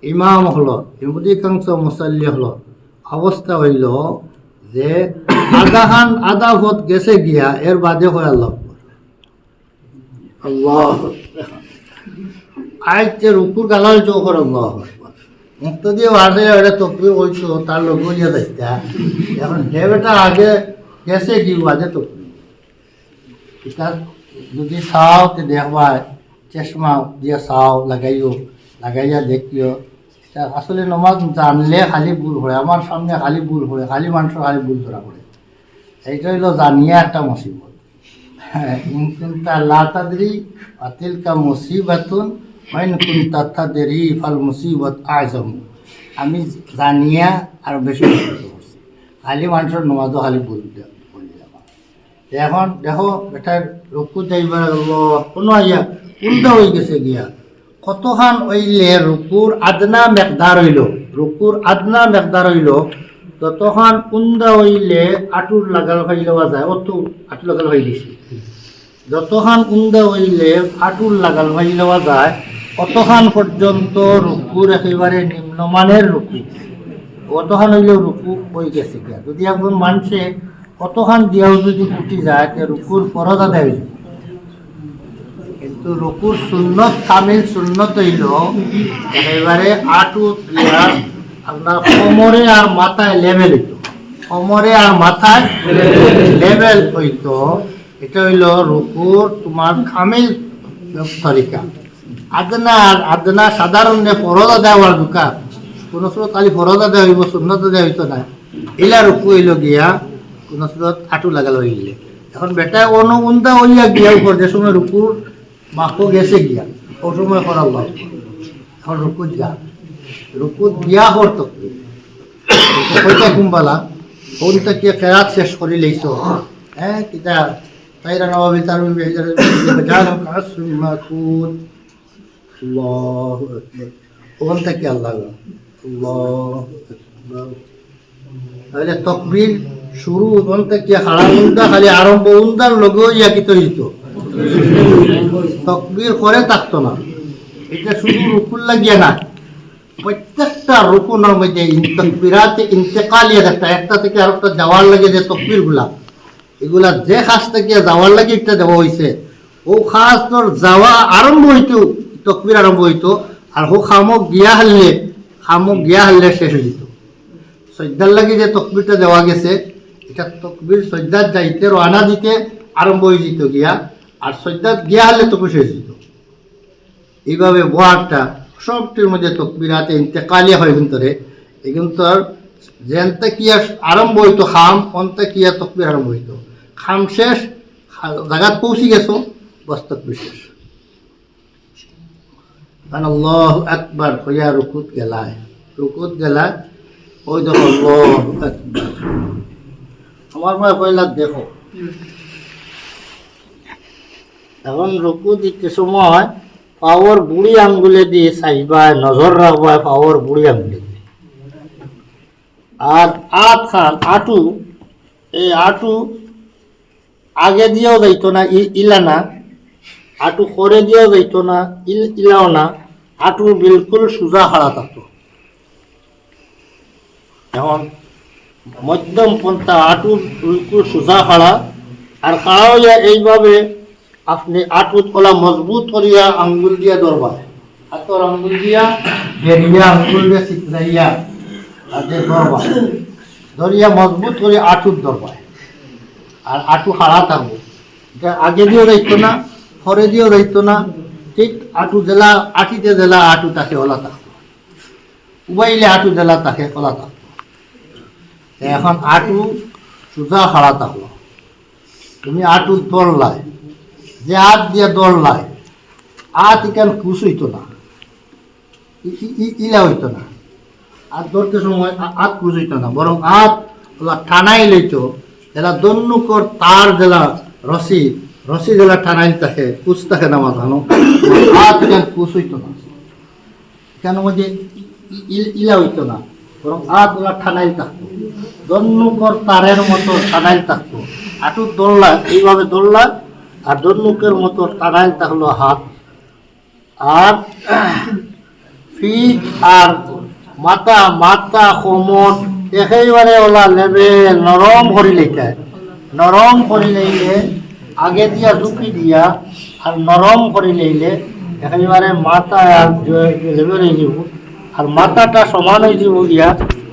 ইমাম অকলর, অধিকাংশ মুসল্লি অকলর অবস্থা অইলো যে আধাখান, আধা পথ গেছে গিয়া, এর বাদে কয় আল্লাহু আকবার। আল্লাহু আকবার। আইতে রুকুর গালাল জোহর আল্লাহু আকবার। মুক্তাদিয়ে বাড়াইয়া এটা তকবির কইছো, তার লগে অইয়া যাইতা। এখন হে বেটা আগে গেছে কি বাদে তকবির। ইটা যদি চাও তে দেখবায়, চশমা দিয়া চাও, লাগাইও, লাগাইয়া দেখিও। ইটা আসলে নমাজ জানলে খালি ভুল অয়, আমার সামনে খালি ভুল অয়, খালি মানষর খালি ভুল ধরা পড়ে। এইটা অইলো জানিয়া একটা মুসিবত। ইন কুনতা লা তাদরি ফাতিলকা মুসিবাতুন ওয়া ইন কুনতা তাদরি ফাল মুসিবাত আ'জামু। আমি জানিয়া আরো বেশি মুসিবত করছি। খালি মানষর নমাজও খালি ভুল দে-, ভুল দিলাম। এখন দেখো, বেটার রুকু যাইবার আগে কোনো আইয়া উল্টা অই গেছে গিয়া। কতখান অইলে রুকুর আদনা মেকদার অইলো, রুকুর আদনা মেকদার অইলো, যতখান উন্দা অইলে আটুর লাগাল পাইলেওয়া যায়, অত আটুর লাগাল পাই গেছে। যতখান উন্দা অইলে আটুর লাগাল পাইলেওয়া যায়, অতখান পর্যন্ত রুকুর একেবারে নিম্নমানের রুকু। অতখান অইলেও রুকু অই গেছে গিয়া। যদি একজন মানষে কতখান দিয়াও যদি উঠি যায়, তে রুকুর ফরজ আদায় অই যায়। কিন্তু রুকুর সুন্নত, কামিল সুন্নত অইলো একেবারে আটু দিয়া আপনার কোমরে আর মাথায় লেভেল অইতো, কোমরে আর মাথায় লেভেল অইতো। এটা অইলো রুকুর তোমার কামিল তরিকা। আদনা আর আদনা সাধারণে ফরজ আদায় অওয়ার দরকার। কোনো সুরত খালি ফরজ আদায় অইবো, সুন্নত আদায় অইতো নায়। ইলা রুকু অইলো গিয়া কোনো সুরত আটু লাগাল অইলে। এখন বেটা অনো উন্দা অইয়া গিয়া উপর যে সময় রুকুর মাপো গেছে গিয়া, ও সময় করা লাগবো। এখন রুকুত যা, রুকুত গিয়া করতো। কইতা কুম্বালা, কোন থেকে কেরাত শেষ করি লইছো? হ্যাঁ, কিতা? তাইরা নবাবী তারুণ বেজার, বেজার কাজ মাকুল। আল্লাহু আকবার। ওখান থেকে আল্লাহ। আল্লাহু আকবার। তাহলে তকবির শুরু ওখান থেকে খাড়া উন্দা খালি আরম্ভ উন্দার লগে ইয়া কি তৈরিত? তকবির করে থাকতো না। এটা শুধু রুকুর লাগিয়া না। প্রত্যেকটা রুকুনর মধ্যে ইন-, তকবিরাতে ইন্তেকালিয়া একটা, একটা থেকে আরেকটা যাওয়ার লাগি যে তকবিরগুলা, এগুলা যে খাস থেকে যাওয়ার লাগি একটা দেওয়া হইছে, ও খাস তোর যাওয়া আরম্ভ হইতো, তকবির আরম্ভ হইতো, আর ও খামো গিয়া হারলে, খামো গিয়া হারলে শেষ হইতো। সইজদার লাগি যে তকবিরটা দেওয়া গেছে, এটা তকবির সইজদাত যাইতে রওয়ানা দিতে আরম্ভ হয়ে যেত গিয়া, আর সইজদাত গিয়া হারলে তকবির শেষ হইতো। এইভাবে বওয়াটা সবটির মধ্যে তকবিরাতে ইন্তেকালিয়া হয় ভিতরে। এগুন তোর যেনতে কিয়া আরম্ভ হইতো খাম, অন্তে কিয়া তকবির আরম্ভ হইতো। খাম শেষ, খা-, জাগাত পৌঁছি গেছো, বস তকবির শেষ। কারণ আল্লাহু আকবার কইয়া রুকুত গেলায়, রুকুত গেলায়, ওই দেখো আল্লাহু আকবার। আমার ভাই কইলা দেখো, এখন রুকু দিতে সময় পাওর বুড়ি আঙ্গুলে দিয়ে চাইবায়, নজর রাখবায় পাওর বুড়ি আঙ্গুলে দিয়ে। আর আত খান, আটু, এই আটু আগে দিয়েও যাইতো না, ই-, ইলা না, আটু করে দিয়েও যাইতো না, ইল-, ইলাও না, আটু বিলকুল সোজা খাড়া থাকতো। এখন মধ্যম পন্থা, আটু বিলকুল সোজা খাড়া, আর খাড়া হইয়া এইভাবে আপনি আটুত ওলা মজবুত করিয়া আঙ্গুল দিয়া ধরবা, হাতর আঙ্গুল দিয়া বেরিয়া আঙ্গুল দিয়া ছিতরাইয়া হাতে ধরবা, ধরিয়া মজবুত করে আটুত ধরবা, আর আটু খাড়া থাকবো। এটা আগে দিয়েও যাইতো না, পরে দিয়েও যাইতো না, ঠিক আটু জেলা, আটিতে জেলা আটু থাকে ওলা থাকতো, উবাইলে আটু জেলা থাকে ওলা থাকতো। এখন আটু সোজা খাড়া থাকলো, তুমি আটু দৌড়লায়, যে আত দিয়া দৌড়লায়, আত ইখান কুচ হইতো না, ই-, ই-, ই-, ইলা হইতো না। আত ধরতে সময় আ-, আত কুচ হইতো না, বরং আত ওলা টানাই লইতো, এলা দন্নুকর তার জেলা রশি, রশি জেলা টানাইল থাকে, কুচ থাকে না মাথানো, আত ইখান কুচ হইতো না। ইখানর মধ্যে ই-, ই-, ইলা হইতো না, বরং আত ওলা টানাইল থাকতো, দন্নুকর তারের মতো টানাইল থাকতো। আটু দৌড়লা, এইভাবে দৌড়লা, আর দন্নুকের মতো টানাইল থাকলো হাত। আর পিঠ আর মাথা, মাথা, কোমর একেবারে ওলা লেভেল নরম করি লইতে। নরম করি লইলে আগে দিয়া ঝুঁকি দিয়া আর নরম করি লইলে একেবারে মাথা আর লেভেল হয়ে যাব। আর মাথাটা সমান হয়ে যাব গিয়া,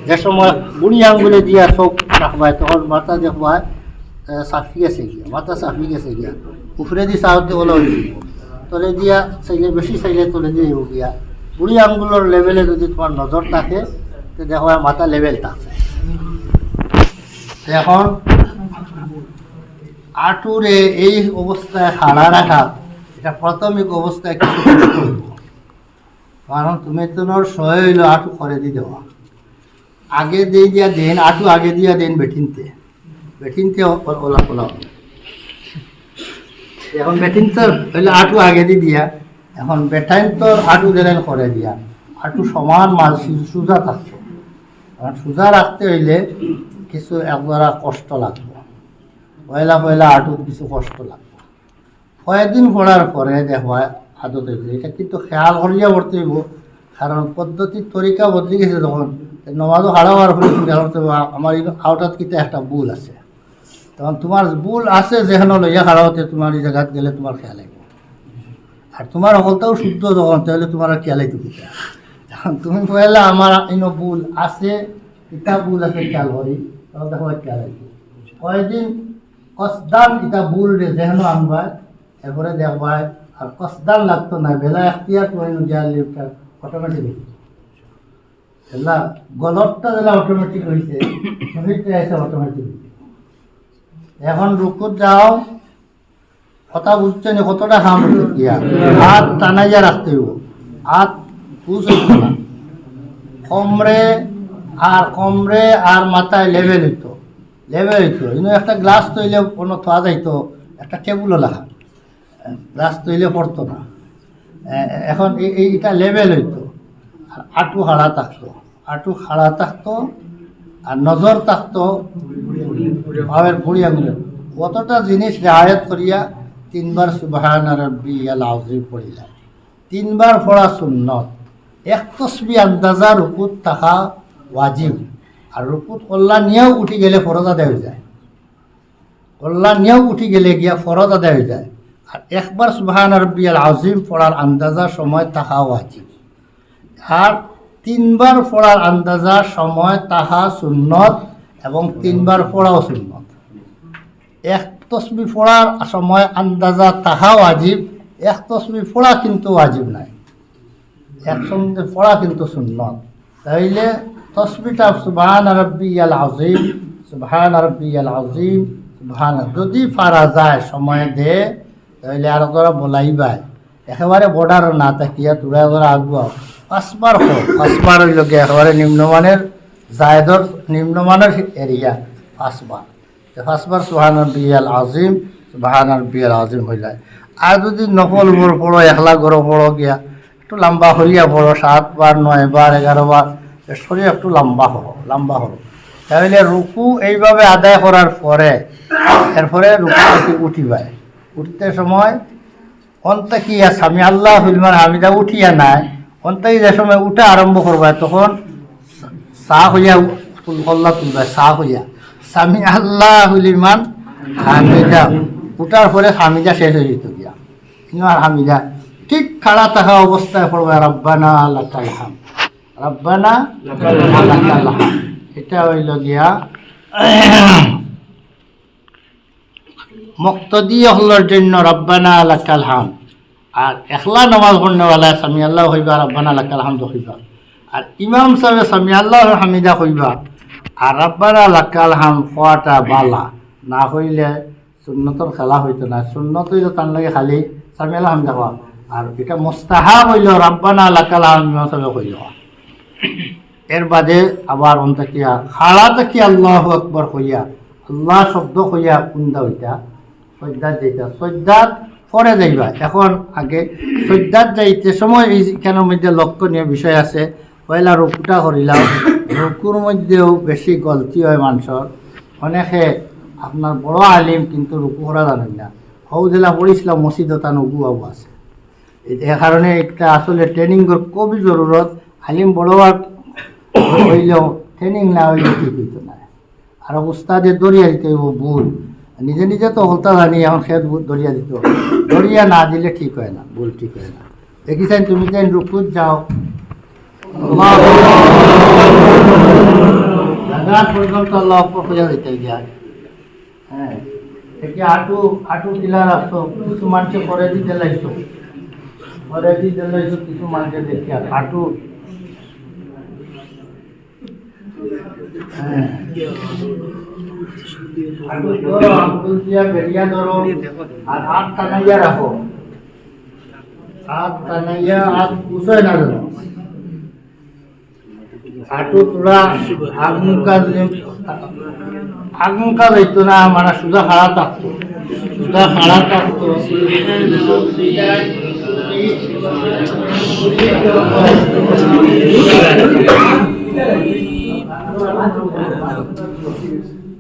যে সময় বুড়ি আঙ্গুলে দিয়া চোখ রাখবায়, তখন মাথা দেখবায়, এ, চাপি গেছে গিয়া, মাথা চাপি গেছে গিয়া। উপরে দি চাওতে ওলা হয়ে যাব। তলে দিয়া চাইলে, বেশি চাইলে তলে দিয়া যাবো গিয়া। বুড়ি আঙ্গুলর লেভেলে যদি তোমার নজর থাকে, তো দেখো আর মাথা লেভেল থাকছে। তো এখন আটুরে এই অবস্থায় খাড়া রাখা, এটা প্রাথমিক অবস্থায় কিছু কষ্ট হইব। কারণ তুমি তো নর সয় হইলো আটু করে দি দেওয়া। আগে দিয়ে দিয়া দেন, আটু আগে দিয়া দেন বেটিনতে। বেটিনতে ও-, ও-, ওলা, ওলা। এখন বেটিন তো হইলে আটু আগে দি দিয়া, এখন বেটাইন তো আটু দিলেন করে দিয়া, আটু সমান মাল সু-, সুজা থাকতো। কারণ সুজা রাখতে হইলে কিছু একবারা কষ্ট লাগবে, পয়লা পয়লা আটুত কিছু কষ্ট লাগবে। কয়েকদিন পড়ার পরে দেখবা আদত হয়ে যায়। এটা কিন্তু খেয়াল করিয়া পড়তে হইব, কারণ পদ্ধতির তরিকা বদলি গেছে। তখন নমাজও খাড়া হওয়ার পরে চিন্তা করতে হবে, আমার এই আউটাত কিতা একটা ভুল আছে। তখন তোমার ভুল আছে যেখানে লইয়া খাড়া হতে, তোমার এই জায়গাত গেলে তোমার খেয়াল আইব। আর তোমার হকলটাও শুদ্ধ যখন, তাহলে তোমার আর খেয়াল আইতো কিতা? এখন তুমি পয়লা আমার ইনো ভুল আছে, এটা ভুল আছে খেয়াল করি, তখন দেখো খেয়াল আইব। কয়েকদিন কসদান এটা ভুল রে, যেখানে আনবায়, এরপরে দেখবায়, আর কসদান লাগতো না, বেলা এখতিয়ার তোমার গিয়া লিফটার অটোমেটিক। এলা গলতটা যেলা অটোমেটিক হইছে, সহিতটা এসে অটোমেটিক। এখন রুকুত যাও, কথা বুঝছো নি? কতটা কাম হইতো গিয়া? হাত টানাইয়া রাখতে হইব, হাত বুঝ হইতো না। কমরে আর কমরে আর মাথায় লেভেল হইতো, লেভেল হইতো। কিন্তু একটা গ্লাস তৈলে কোনো থোয়া যাইতো, একটা টেবুলও লাগা। গ্লাস তৈলে পড়তো না। এ-, এখন এই, এই, এটা লেভেল হইতো, আর আটু খাড়া থাকতো, আটু খাড়া থাকতো, আর নজর থাকতো পাওয়ের বুড়ি আঙুলে। কতটা জিনিস রেহায়ত করিয়া তিনবার সুবহান রাব্বিয়াল আযীম পড়িলা, তিনবার পড়া সুন্নত। এক তসবি আন্দাজা রুকুত থাকা ওয়াজিব। আর রুকুত কল্লা নিয়াও উঠি গেলে ফরজ আদায় অইযায়। কল্লা নিয়াও উঠি গেলে গিয়া ফরজ আদায় অইযায়। আর একবার সুবহান রব্বিয়াল আজিম পড়ার আন্দাজা সময় থাকা ওয়াজিব। আর তিনবার পড়ার আন্দাজা সময় থাকা সুন্নত এবং তিনবার পড়াও সুন্নত। এক তসবি পড়ার সময় আন্দাজা থাকা ওয়াজিব, এক তসবি পড়া কিন্তু ওয়াজিব নায়। একসঙ্গে পড়া কিন্তু সুন্নত। তাইলে তসবিটা সুবহান রব্বিয়াল আজিম, সুবহান রব্বিয়াল আজিম, সুবহান, যদি পারা যায় সময় দে, তাইলে আর ধরা বলাইবায়। একেবারে বর্ডারও না থাকিয়া তোরা ধরা আগুয়াও। পাঁচবার কর, পাঁচবার অইল গিয়া একেবারে নিম্নমানের জায়েদর, নিম্নমানের এরিয়া, পাঁচবার। তে পাঁচবার সুবহান রব্বিয়াল আজিম, সুবহান রব্বিয়াল আজিম অইলায়। আর যদি নফল উপর পড়ো, একলা ঘরো পড়ো গিয়া, একটু লম্বা করিয়া পড়ো, সাত বার, নয় বার, এগারো বার, এ শরীর একটু লম্বা করো, লম্বা করো। তাহলে রুকু এইভাবে আদায় করার পরে, এরপরে রুকু থেকে উঠিবায়। উঠতে সময় অন্তে কি আর সামি আল্লাহ লিমান হামিদা উঠিয়া নাই, অন্তে যে সময় উঠা আরম্ভ করবায়, তখন সা হইয়া তুল-, কল্লা তুলবায়, সা হইয়া। সামি আল্লাহ লিমান হামিদা। উঠার পরে হামিদা শেষ হয়ে যেত গিয়া। ইনো আর হামিদা। ঠিক খাড়া থাকা অবস্থায় পড়বায়, "রব্বানা লাকাল হামদ। রব্বানা লাকাল হামদ।" এটা হইল গিয়া মুক্তাদি অকলর জন্য "রব্বানা লাকাল হামদ।" আর একলা নামাজ পড়নেওয়ালায় সামি আল্লাহ কইবা, "রব্বানা লাকাল হামদ" কইবা। আর ইমাম সাহেবে সামি আল্লাহ হামিদা কইবা, আর "রব্বানা লাকাল হামদ" কওয়াটা বালা। না কইলে সুন্নতর খেলা হইতো না। সুন্নত হইল তার লাগে খালি সামি আল্লাহ হামিদা কওয়া। আর এটা মুস্তাহাব হইল "রব্বানা লাকাল হামদ" ইমাম সাহেবে কইল। এর বাদে আবার অন থাকিয়া, খাড়া থাকিয়া আল্লাহু আকবার কইয়া, আল্লাহ শব্দ কইয়া কুন্দা হইতা, সজ্জাত যাইতা। সজ্জাত পরে যাইবা। এখন আগে সজ্জাত যাইতে সময় এই কেন মধ্যে লক্ষণীয় বিষয় আছে। পয়লা রুকুটা করিলাম, রুকুর মধ্যেও বেশি গলতি হয় মানুষের। অনেকে আপনার বড় আলিম কিন্তু রুকু করা জানেন না। হৌ জেলা পড়েছিলাম মসজিদ ওটা নগু বাবু আছে। এ-, এ কারণে একটা আসলে ট্রেনিং খুবই জরুরত। আলিম বড় আর হইলেও ট্রেনিং না হইলে ঠিক হইতো না। আর উস্তাদে দরিয়া দিতে হইব ভুল। নিজে নিজে তো হলতা জানি, এখন খেত ভুল দরিয়া দিতে হবে। দরিয়া না দিলে ঠিক হয় না, ভুল ঠিক হয় না। দেখি চাই তুমি তাই রুকুত যাও। আল্লাহু আকবার। জাগাত পর্যন্ত আল্লাহু আকবার হইয়া যাইতে গিয়া। হ্যাঁ। দেখি আটু, আটু কিলা রাখছো, কিছু মানুষে করে দিতে লাগছো। করে দিতে লাগছো, কিছু মানুষে দেখি আর আটু। হ্যাঁ। আঙ্গুল ধরো, আঙ্গুল দিয়া বেরিয়া ধরো, আর আত টানাইয়া রাখো। আত টানাইয়া, আত উঁচাই না ধরো। আটু তোলা, আগ মুখা, আগ মুখা যাইতো না, মানে সুজা খাড়া থাকতো। সুজা খাড়া থাকতো।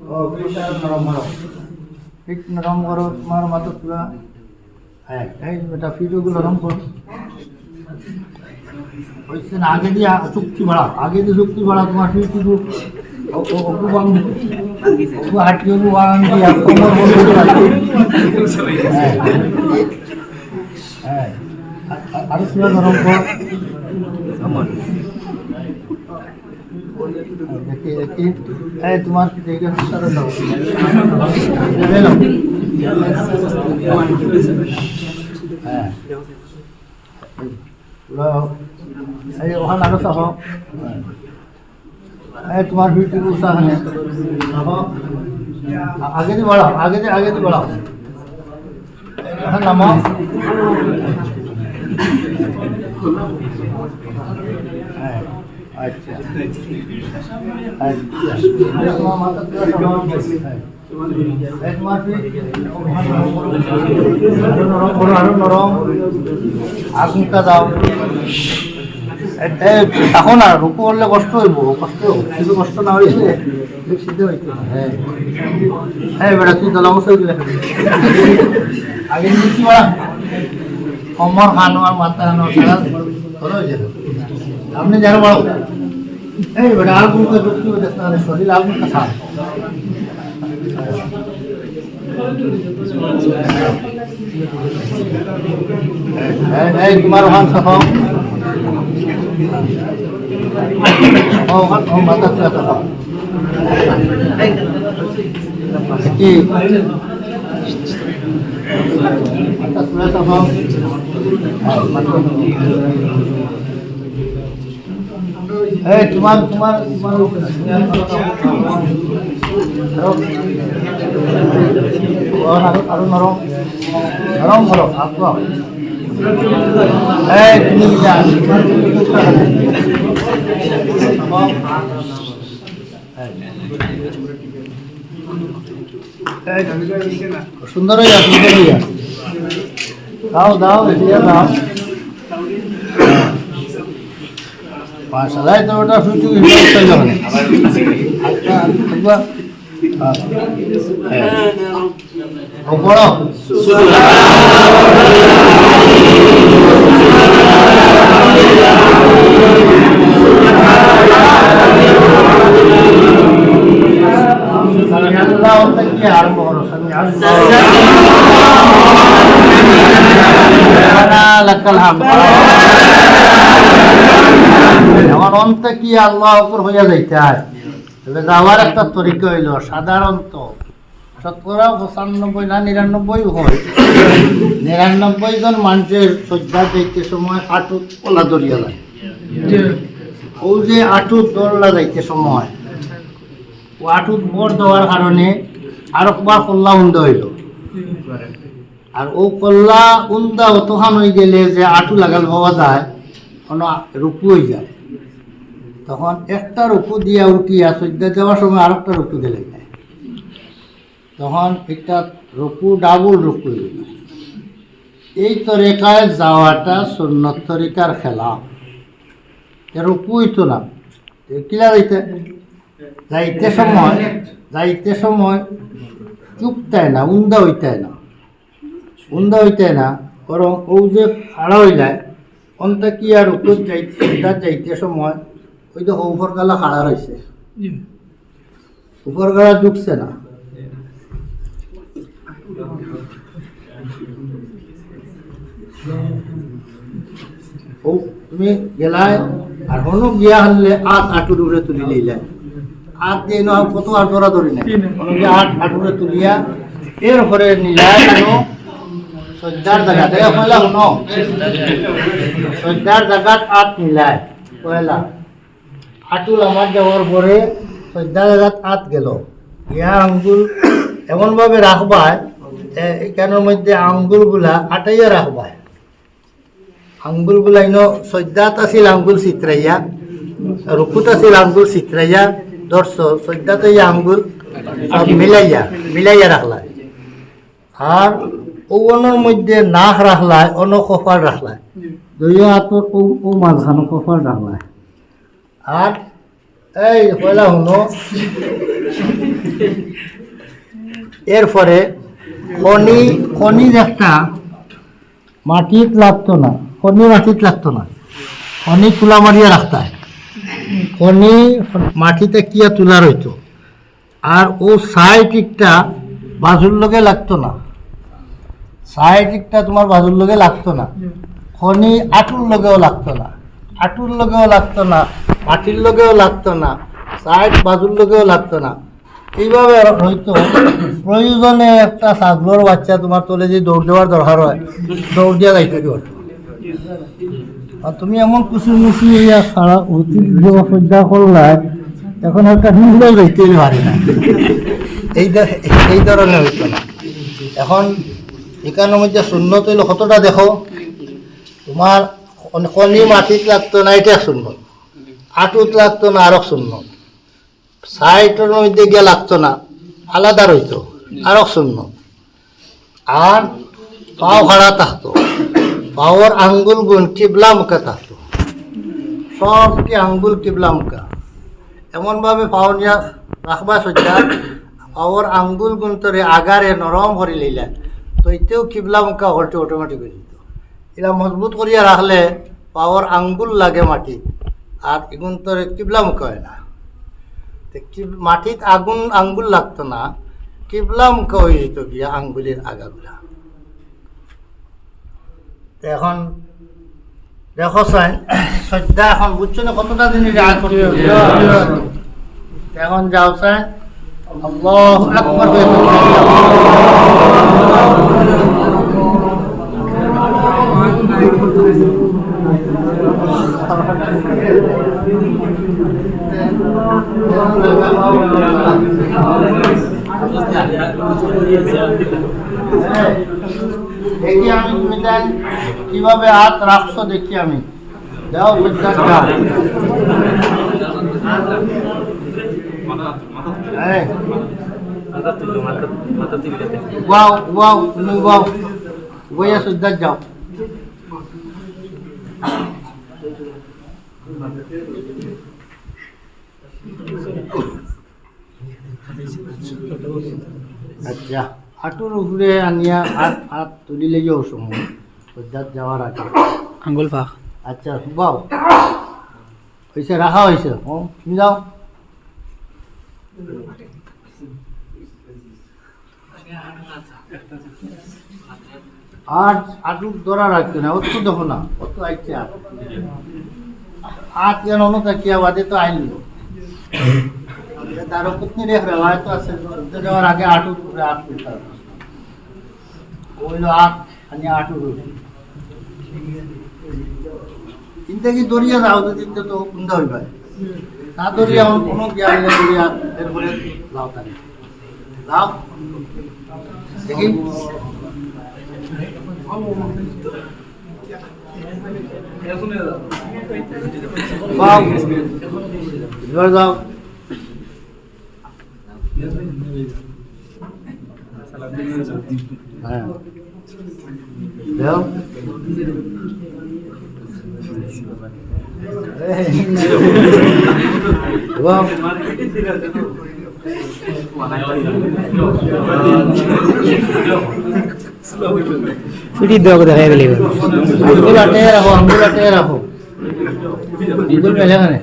ও, পিঠটা নরম করো। পিঠ নরম করো, তোমার মাথা পুরা। হ্যাঁ, এই বেটা, পিঠ ওগুলো নরম কর। হইছে না, আগে দিয়া শক্তি বাড়া, আগে দিয়া শক্তি বাড়া, তোমার পিঠ কিন্তু ও, ও, ওগু ভাঙবে। ওগু হাঁটি ওগু ভাঙবে, আর কোমর বলবে। হ্যাঁ। হ্যাঁ, আ-, আ-, আরো পুরা নরম কর। দেখি, দেখি। এই, তোমার কি দেখে সারা দাও। এই নাও। হ্যাঁ। পুরা, এই ওখানে আরো চাপো। হ্যাঁ। এই তোমার ভিতরে উষা খানে। আ-, আগে দি বাড়াও, আগে দি, আগে দি বাড়াও। এখন নামাও। হ্যাঁ, আচ্ছা। আচ্ছা। এই তোমার মাথা পুরা সমান। হ্যাঁ। এই তোমার কি? আরো নরম করো, আরো নরম। আগুনটা দাও। এ, এ, তখন আর রুকু করলে কষ্ট হইব, কষ্ট হইব। কিন্তু কষ্ট না হইলে সিদ্ধ হইতে হবে। হ্যাঁ। এই বেটা, তুই তো লবণ সই দিলে। আগে কিন্তু কি বলা? কমর খানো আর মাথা খানো ছাড়া ভালো হয়ে যাবে। আপনি যারা বড়, এই বেটা, আর কোন কাজ করতে হবে, দেখতে হবে, শরীর আর কোন কাজ? এই, এই, তোমার ওখান সাফাও। ও, ওখান, ও, মাথা তুলে সাফাও। কি? মাথা তুলে সাফাও। এই, তোমার, তোমার, তোমার, আরো, আরো, আরো নরম, নরম করো, আপ করো। এই, তুমি যা। এই, সুন্দর হইয়া, সুন্দর হইয়া। দাও, দাও, এটা দাও। মাশাআল্লাহ, এই তো ওটা শুধু ইফতার তৈরি হয়। আচ্ছা, আচ্ছা, আচ্ছা। হ্যাঁ। ও বড়। আল্লাহ, ওটা কি আরম্ভ করো? রব্বানা লাকাল হামদ। এখন অন্তে কি আল্লাহ আকবার হইয়া যাইতে হয়? তবে যাওয়ার একটা তরিকা হইল, সাধারণত শতকরা পঁচানব্বই না নিরানব্বই হয়, নিরানব্বই জন মানুষের সজ্জা যাইতে সময় আটুত কলা ধরিয়া যায়। ও যে আটুত ধরলা যাইতে সময়, ও আটুত ভর দেওয়ার কারণে আরকবার কল্লা উন্দা হইল। আর ও কল্লা উন্দা অতখান হয়ে গেলে যে আটু লাগাল পাওয়া যায়, কোনো রুকু হয়ে যায়। তখন একটা রুকু দিয়া উঠিয়া সজ্জা যাওয়ার সময় আরেকটা রুকু দিলে যায়। তখন একটা রুকু ডাবল রুকু হয়ে যায়। এই তরিকায় যাওয়াটা সুন্নত তরিকার খেলাফ। এ রুকু হইতো না। এ কিলা যাইতে? যাইতে সময়, যাইতে সময় চুপতায় না, উন্দা হইতায় না। উন্দা হইতায় না, বরং ও যে খাড়া হইলায়, অন্তে কি আর রুকুত যাইতে, সিজদাত যাইতে সময়, ওই তো উপর গালা খাড়া রইছে। জি। উপর গালা ঝুঁকছে না। ও, তুমি গেলায়, আর হনো গিয়া হারলে আত আটুর উপরে তুলি লইলায়। আত দিয়ে না কত আর ধরা ধরি নাই। হনো গিয়া আত আটুর উপরে তুলিয়া, এরপরে নিলায় হনো সজ্জার জাগাত। এ পয়লা হনো। সজ্জার জাগাত আত নিলায়। পয়লা। আটু লামাত যাওয়ার পরে সজ্জার জাগাত আত গেল। ইয়া আঙ্গুল এমনভাবে রাখবায়, এ, এখানের মধ্যে আঙ্গুলগুলা আটাইয়া রাখবায়। আঙ্গুলগুলা ইনো সজ্জাত আছিল আঙ্গুল চিত্রাইয়া, রুকুত আছিল আঙ্গুল চিত্রাইয়া, ধরছো, সজ্জাত ইয়া আঙ্গুল সব মিলাইয়া, মিলাইয়া রাখলায়। আর ও অনর মধ্যে নাক রাখলায়, অনো কপাল রাখলায়। দুইও আতর ও, ও মাঝখানো কপাল রাখলায়। আর এই পয়লা হনো, এরপরে খনি, খনি একটা মাটিত লাগতো না, খনি মাটিত লাগতো না, খনি তুলা মারিয়া রাখতায়। খনি মাটিতে কিয়া তুলা রইতো। আর ও সাইড একটা বাজুর লগে লাগতো না, সাইড একটা তোমার বাজুর লগে লাগতো না, খনি আটুর লগেও লাগতো না, আটুর লগেও লাগতো না, মাটির লগেও লাগতো না, সাইড বাজুর লগেও লাগতো না। এইভাবে আর হয়তো প্রয়োজনে একটা ছাগলর বাচ্চা তোমার তলে যে দৌড় দেওয়ার দরকার হয়, দৌড় দিয়া যাইতে পারো। আর তুমি এমন কুচুমুচু হইয়া সারা অতীত যে সজ্জা করলায়, এখন একটা হিন্দু যাইতে পারে না। এই ধ-, এই ধরনের হইতো না। এখন এখানের মধ্যে সুন্নত হইলো কতটা দেখো, তোমার খনি মাটিত লাগতো না, এটা এক সুন্নত। আটুত লাগতো না, আরক সুন্নত। সাইডর মধ্যে গিয়া লাগতো না, আলাদা রইতো, আরক সুন্নত। আর পাও খাড়া থাকতো, পাওর আঙ্গুল গুন কিবলা মুখা থাকতো, সবটি আঙ্গুল কিবলা মুখা। এমনভাবে পাও নিয়া রাখবা সজ্জা, পাওর আঙ্গুল গুন তরে আগারে নরম করি লইলা, তো এতেও কিবলা মুখা হল্টে অটোমেটিক হয়ে যেত। এরা মজবুত করিয়া রাখলে পাওর আঙ্গুল লাগে মাটি, আর ইগুন তো কিবলামুখা অয় না। তে কিব-, মাটিত আগুন আঙ্গুল লাগতো না, কিবলামুখা অইযিতো গিয়া আঙ্গুলের আগাগুলা। তে এখন দেখো চাই, সইজদা এখন বুঝছো না কতটা জিনিস আয় করতে? তে এখন যাও চাই, আল্লাহু আকবার। দেখি আমি, তুমি তাই কিভাবে হাত রাখছো দেখি আমি। দাও, বুঝতে দাও। এই। মাথা তুললো, মাথা, মাথা তুললো। ওয়াও, ওয়াও, তুমি ওয়াও। ওয়াইয়া সুজদাত যাও। আচ্ছা, হাঁটুর উপরে আনিয়া হাত, হাত তুলিলে যাও সময়, সুজদাত যাওয়ার আগে। আঙ্গুল ফাঁক। আচ্ছা, বাও। হইছে, রাখা হইছে। ও, তুমি যাও। আর আটুক ধরা রাখতো না, অত দেখো না, অত আইছে আর। আট যেন অন্য থাকিয়া বাদে তো আইল। তার পত্নী রেখ রেওয়ায়ত আছে, সূর্য যাওয়ার আগে আটুক উপরে আট তুলতে হবে। ওই হলো আট, খালি আটুক উপরে। চিন্তা কি দরিয়া যাও তো, চিন্তা তো কুন্দা হইবা। না দরিয়া, অন্য কোনো জ্ঞান নেই দরিয়া, এরপরে যাও তাহলে। যাও। দেখি। যাও। এবার যাও। হ্যাঁ। যাও। এবং ছুটি দেওয়া দেখাই দিলে। আঙ্গুল আটে রাখো, আঙ্গুল আটে রাখো। আঙ্গুল মেলে এখানে।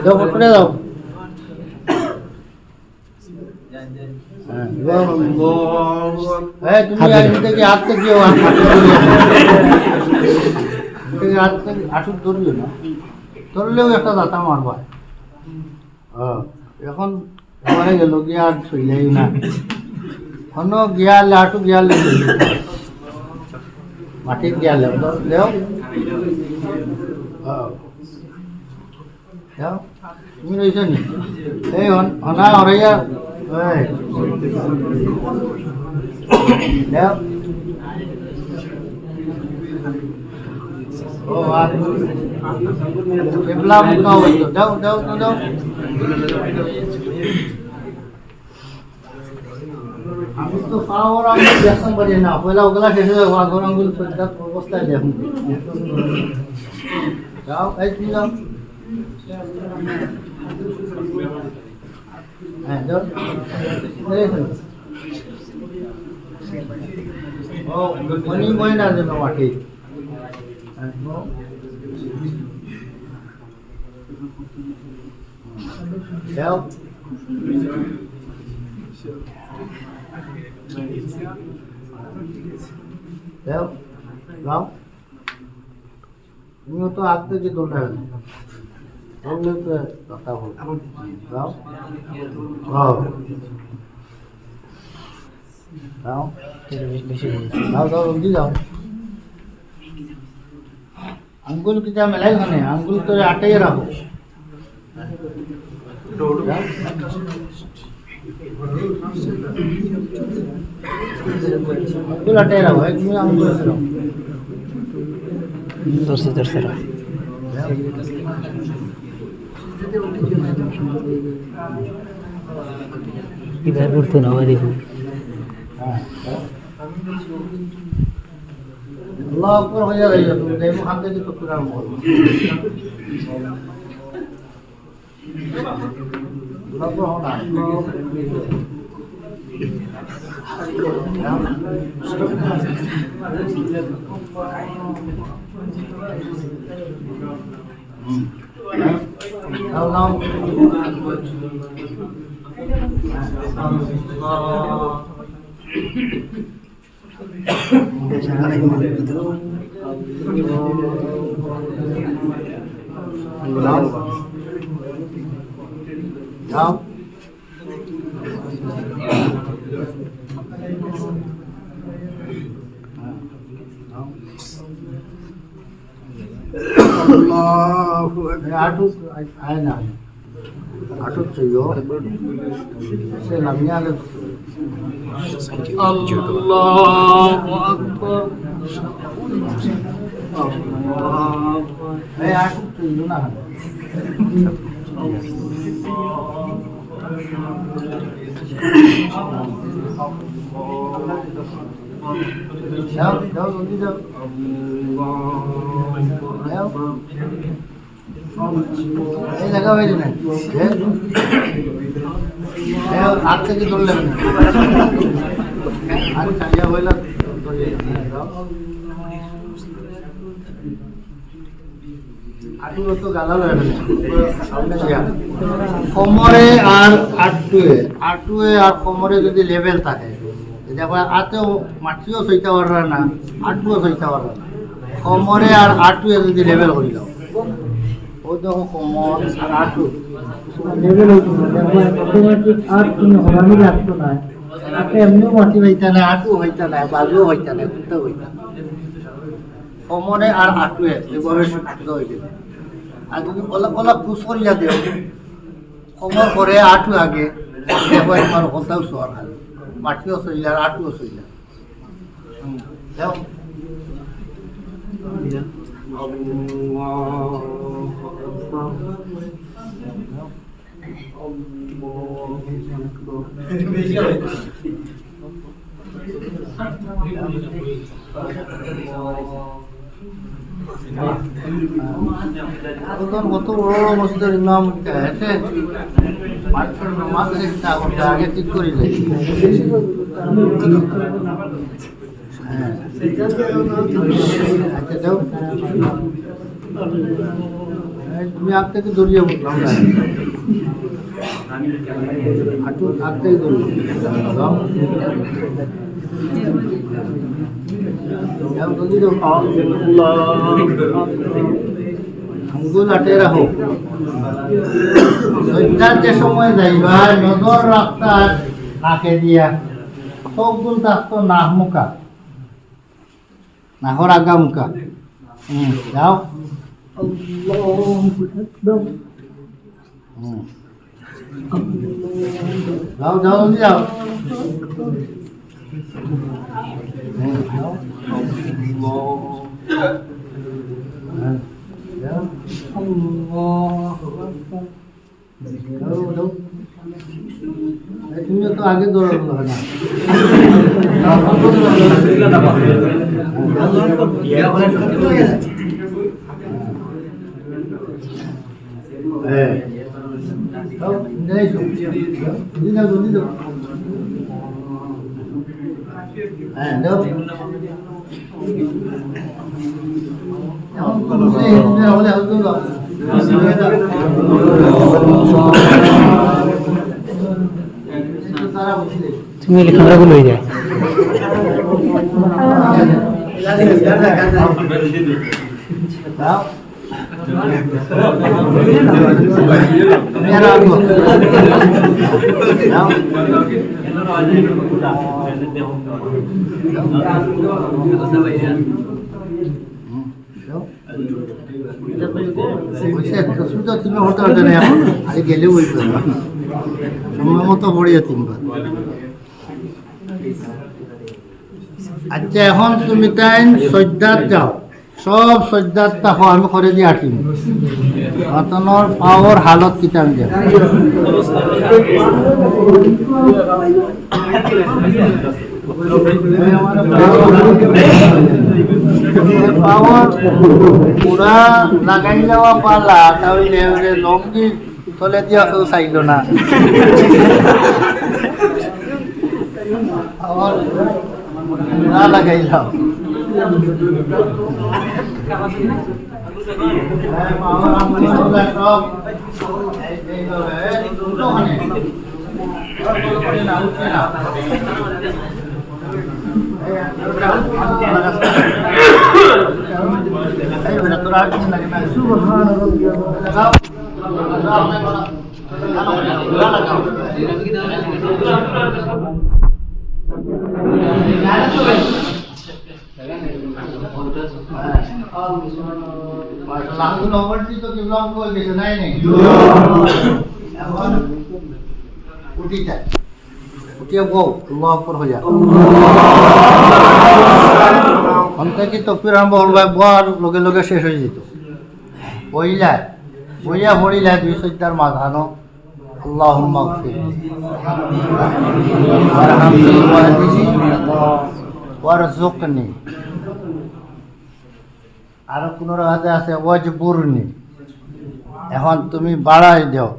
দাও, পকড়ে দাও। হ্যাঁ, আল্লাহু আকবার। এই, তুমি হাত ধরে। আইন থেকে হাত থেকে দিও, হাত থেকে দিও। তুমি হাত থেকে আটুক ধরিও না। ধরলেও একটা দাতা মারবা। হ্যাঁ, এখন ঘরে গেল গিয়া আর ছইলাই না। হনো গিয়া লাটু গিয়া লে। মাটিত গিয়া লে, দেও। হ্যাঁ। দেও। তুমি রইছো নি? এই হন-, হনা হরাইয়া, এই। দেও। ও, আর। এবলা মুখা হইতো। দেও, দেও, দেও, দেও। আমি তো পাওয়ার আঙ্গুল দেখতাম পারি না, পয়লা ওগুলা শেষ হয়ে যাবো, আগর আঙ্গুল সজ্জা অবস্থায় দেখুন। যাও, এই তুমি যাও। হ্যাঁ, যাও। এই তো। ও, মনি ময়না যেন মাটি। হ্যাঁ, ও। যাও। যাও। যাও। তুমিও তো আগ থেকে দৌড়াবে না। দৌড়লে তো কথা বলবো। যাও। যাও। যাও। বেশি, বেশি। যাও, যাও, জলদি যাও। আঙ্গুল কিতা মেলাই মানে, আঙ্গুল তো আটাই রাখো। আঙ্গুল আটাই রাখো, এক মিনিট আঙ্গুল আটাই রাখো। ধরছে, ধরছে, রাখো। কিভাবে উঠতো না, ওই দেখো। হ্যাঁ। আল্লাহু আকবার হয়ে যাবে, তুমি দেখো, হাত দিয়ে তো কুরআন বলো। আল্লাহু আকবার হো না। হুম। যাও, যাও। যাও। যাও। আল্লাহু আকবার। আটু, আয় না। আটু চাইও। সে লামিয়া আলে। আল্লাহু আকবার। আল্লাহু আকবার। এই আটু চাইও না। যাও, যাও, জলদি যাও। যাও। এই জায়গা হইলে না। এ? এ, হাত থেকে ধরলে না। আচ্ছা, ইয়া হইলে ধরে যাও। আটুয়ে তো গালা লয় না। ইয়া। কোমরে আর আটুয়ে, আটুয়ে আর কোমরে যদি লেভেল থাকে, যদি আবার আতেও মাটিও সইতে পাররা না, আটুও সইতে পাররা না, কোমরে আর আটুয়ে যদি লেভেল করি দাও, ও দেখো কোমর আর আটু। লেভেল হইতো না, দেখো, অটোমেটিক আর কোনো হরানি লাগতো না। আটু এমনিও মাটি হইতা না, আটু হইতা না, বালুও হইতা না, কোনটা হইতা না। কোমরে আর আটুয়ে এভাবে সুস্থ হয়ে গেল। আর তুমি ওলা, ওলা পুশ করিয়া দেও, কোমর করে আটু আগে, দেখো একবার হলতাও সোয়ার খালি। মাটিও সইলা আর আটুও সইলা। হুম, দেও। এখন কত বড় বড় মসজিদের ইমাম উঠতে আছে, পাঁচশো নামাজ একটা করতে আগে ঠিক করে দেয়। হ্যাঁ। আচ্ছা, যাও। এই, তুমি আগ থেকে দৌড়িয়ে উঠলাম না। হাঁটু আগ থেকে দৌড়িয়ে। যাও। যাও, জলদি যাও। আঙ্গুল আটে রাখো। সইদার যে সময় যাইবা, নজর রাখতা নাকে দিয়া। চোখগুলো থাকতো নাক মুখা। নাকর আগা মুখা। হুম, যাও। আল্লাহু আকবার। হুম। যাও, যাও, জলদি যাও। হুম, যাও। হ্যাঁ, যাও। আল্লাহু আকবার। এই, তুমিও তো আগে দৌড়ানো হয় না। হ্যাঁ। যাও, যাও, জলদি যাও, জলদি যাও। হ্যাঁ, যাও। তুমি এই ক্যামেরাগুলো হয়ে যায়। অবশ্য একটা সুযোগ তুমি হতে পারবে না এখন, আরে গেলেও ওই করবে। সময় মতো পড়িয়ে তিনবার। আচ্ছা, এখন তুমি তাইন সজ্জাত যাও, সব সজ্জাত থাকো, আমি করে দিয়ে আটিম। অতনর পাওর হালত কিতা আমি দেখো। পাওর পুরা লাগাই যাওয়া পালা, তাহলে লঙ্গি তলে দিয়া কেউ চাইল না। আবার না লাগাইলাম। এখন উঠিতা। উঠিয়া বউ, আল্লাহু আকবার কইয়া। অন্তে কি তকবির আরম্ভ অইল, বওয়ার লগে লগে শেষ অই যাইত। বইলা, বইয়া পড়িলা দুই সইজদার মাঝখানো, আল্লাহুম্মাগফিরলি ওয়ারহামনি ওয়াহদিনি ওয়ারজুকনি। আর কুনু রাতে আছে ওয়াজবুরনি। এখন তুমি বাড়াই দেও।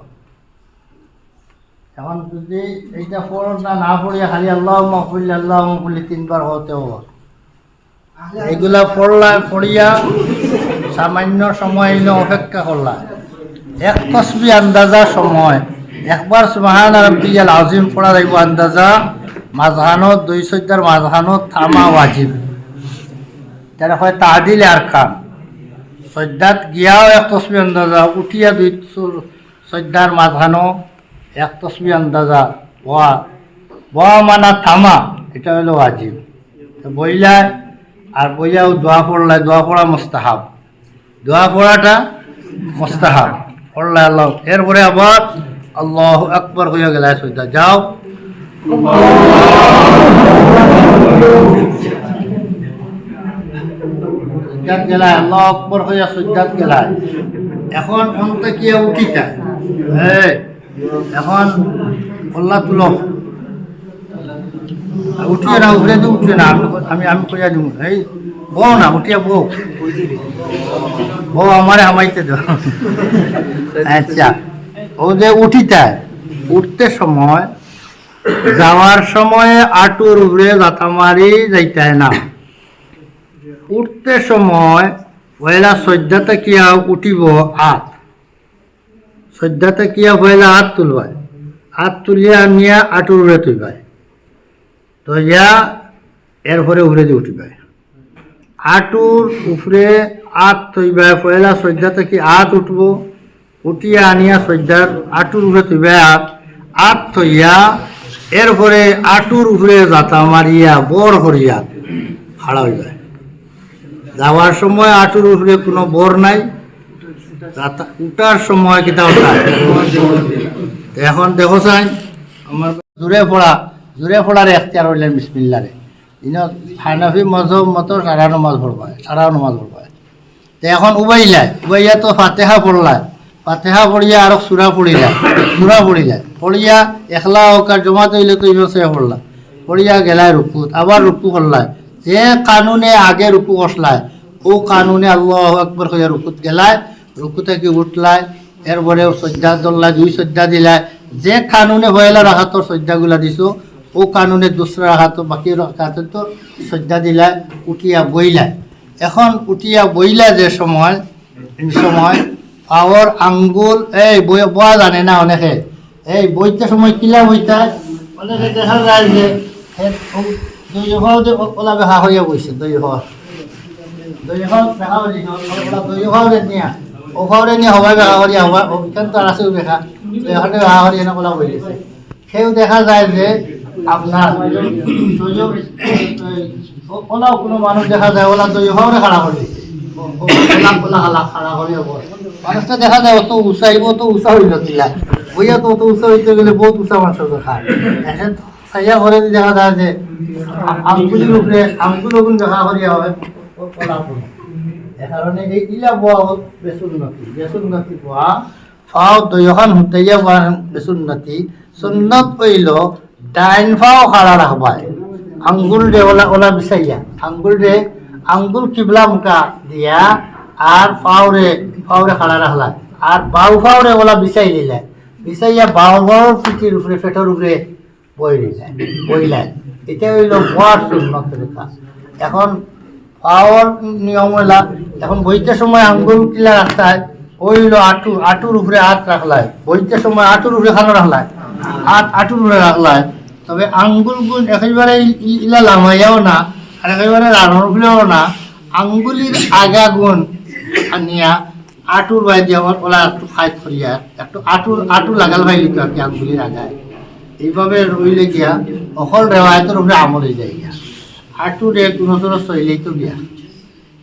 এখন যদি এইটা পড়ো না, না পড়িয়া খালি আল্লাহুম্মাগফিরলি, আল্লাহুম্মাগফিরলি তিনবার অইতে অইবো। এইগুলা পড়লা, পড়িয়া সামান্য সময় অইলে অপেক্ষা করলা। এক তসবি আন্দাজা সময়, একবার সুবহান রাব্বিয়াল আজিম পড়া যাইবো আন্দাজা, মাঝখানো, দুই সইজদার মাঝখানো থামা ওয়াজিব। তারে কয় তাদিল আরকান। সইজদাত গিয়াও এক তসবি আন্দাজা, উঠিয়া দুই সু-, সইজদার মাঝখানো এক তসবি আন্দাজা, বওয়া, বওয়া মানা থামা, ইটা অইলো ওয়াজিব। তো বইলায়, আর বইয়াও দোয়া পড়লায়, দোয়া পড়া মুস্তাহাব। দোয়া পড়াটা মুস্তাহাব। পড়লায় আল্লাহ, এরপরে আবার আল্লাহু আকবার কইয়া গেলায় সইজদাত। যাও। সইজদাত গেলায়, আল্লাহু আকবার কইয়া সইজদাত গেলায়। এখন অন্তে কিয়া উঠিতা। এই, এখন কল্লা তুলো। উঠিও না, উপরে তো উঠিও না, আমি, আমি, আমি কইয়া দিমু। এই, বও না, উঠিয়া বও। বও, আমারে হামাইতে দেও। আচ্ছা, অউ যে উঠিতা, উঠতে সময়, যাওয়ার সময় আটুর উপরে জাতা মারি যাইতায় না। উঠতে সময় পয়লা সইজদা থাকিয়া উঠিবো আত। সইজদা থাকিয়া পয়লা আত তুলবায়, আত তুলিয়া আনিয়া আটুর উপরে থইবায়, থইয়া এরপরে উপরেদি উঠিবায়। আটুর উপরে আত থইবায়, পয়লা সইজদা থাকি আত উঠবো, উঠিয়া আনিয়া সইজদার আটুর উপরে থইবায় আত, আত থইয়া এরপরে আটুর উপরে জাতা মারিয়া বড় করিয়া খাড়া অইবায়। যাওয়ার সময় আটুর উপরে কুনু বড় নাই, রাত-, উঠার সময় কিতা উঠায়? এখন দেখো চাই, আমার জোরে পড়া, জোরে পড়ার এখতিয়ার অইলে বিসমিল্লারে। ইনো হানাফি মজহব মতো সারা নমাজ পড়বায়, সারা নমাজ পড়বায়। তে এখন উবাইলায়, উবাইয়া তো ফাতেহা পড়লায়, ফাতেহা পড়িয়া আরো সূরা পড়িলায়, সূরা পড়িলায়, পড়িয়া একলা অউক আর জমাত অইলে তো ইনো সে পড়লা, পড়িয়া গেলায় রুকুত, আবার রুকু করলায়। যে কানুনে আগে রুকু করলায়, অউ কানুনে আল্লাহু আকবার কইয়া রুকুত গেলায়, রুকু থাকি উঠলায়, এরপরে সইজদা ধরলায়, দুই সইজদা দিলায়। যে কানুনে পয়লা রাকাতর সইজদাগুলা দিছো, অউ কানুনে দুসরা রাকাত, বাকি রাকাতে তো সইজদা দিলায়, উঠিয়া বইলায়। এখন উঠিয়া বইলা যে সময়, এই সময় পাওর আঙ্গুল, এই বই-, বওয়া জানে না অনেকে, এই বইতে সময় কিলা বইতায়, অনেকে দেখা যায় যে হে, ও, দুই পাও যে ও-, ওলা বেকা করিয়া বইছে, দুই পাও। দুই পাও বেকা করিয়া, ওলা দুই পাওরে নিয়া, অউ পাওরে নিয়া হবায় বেকা করিয়া, হবায়, অউ ইখান তো আর আছে বেকা, তো এখানে বেকা করিয়া না ওলা বই গেছে। কেউ দেখা যায় যে আপনার সুযোগ, ও-, ওলাও কুনু মানুষ দেখা যায়, ওলা দুই পাওরে খাড়া করি দিছে। ও-, ও-, ওলা, ওলা খাড়া, খাড়া করি হবো। মানুষটা দেখা যায় অত উঁচা, অত উঁচা অইলো কিলা। বইয়া তো অত উঁচা অইতে গেলে বউত উঁচা মানুষর দরকার। এখন চাইয়া করে দেখা যায় যে আ-, আঙ্গুলির উপরে, আঙ্গুল ওগুন দেখা করিয়া হয়, ও-, ওলা কুনু। এ কারণে এই ইলা বওয়া বেসুন্নতি, বেসুন্নতি বওয়া। পাও দুইওখান হুতাইয়া বওয়া বেসুন্নতি। সুন্নত অইলো ডাইন পাও খাড়া রাখবায়, আঙ্গুলরে ওলা, ওলা বিছাইয়া, আঙ্গুলরে, আঙ্গুল কিবলা মুখা দিয়া, আর পাওরে, পাওরে খাড়া রাখলা, আর বাউ পাওরে ওলা বিছাই দিলে, বিছাইয়া বাউ পাওর পিঠির উপরে, পেটর উপরে বই দিলে, বইলে। ইটা অইলো বওয়ার সুন্নত তরিকা। এখন পাওর নিয়ম অইলা, এখন বইতে সময় আঙ্গুল কিলা রাখতায়, অইলো আটু, আটুর উপরে আত রাখলায়, বইতে সময় আটুর উপরে খানো রাখলায়, আত আটুর উপরে রাখলায়। তবে আঙ্গুলগুন একেবারে ই-, ই-, ইলা লামাইয়াও না, আর একেবারে রানোর উপরেও না, আঙ্গুলির আগাগুন আনিয়া আটুর বায় দিয়া ওলা একটু ফাইট করিয়া, একটু আটুর, আটু লাগাল পাইলিতো আর কি আঙ্গুলির আগায়। এইভাবে রইলে গিয়া অকল রেওয়ায়তর উপরে আমল অইযায় গিয়া। আটুরে কোনো তরফ চইলেই তো গিয়া।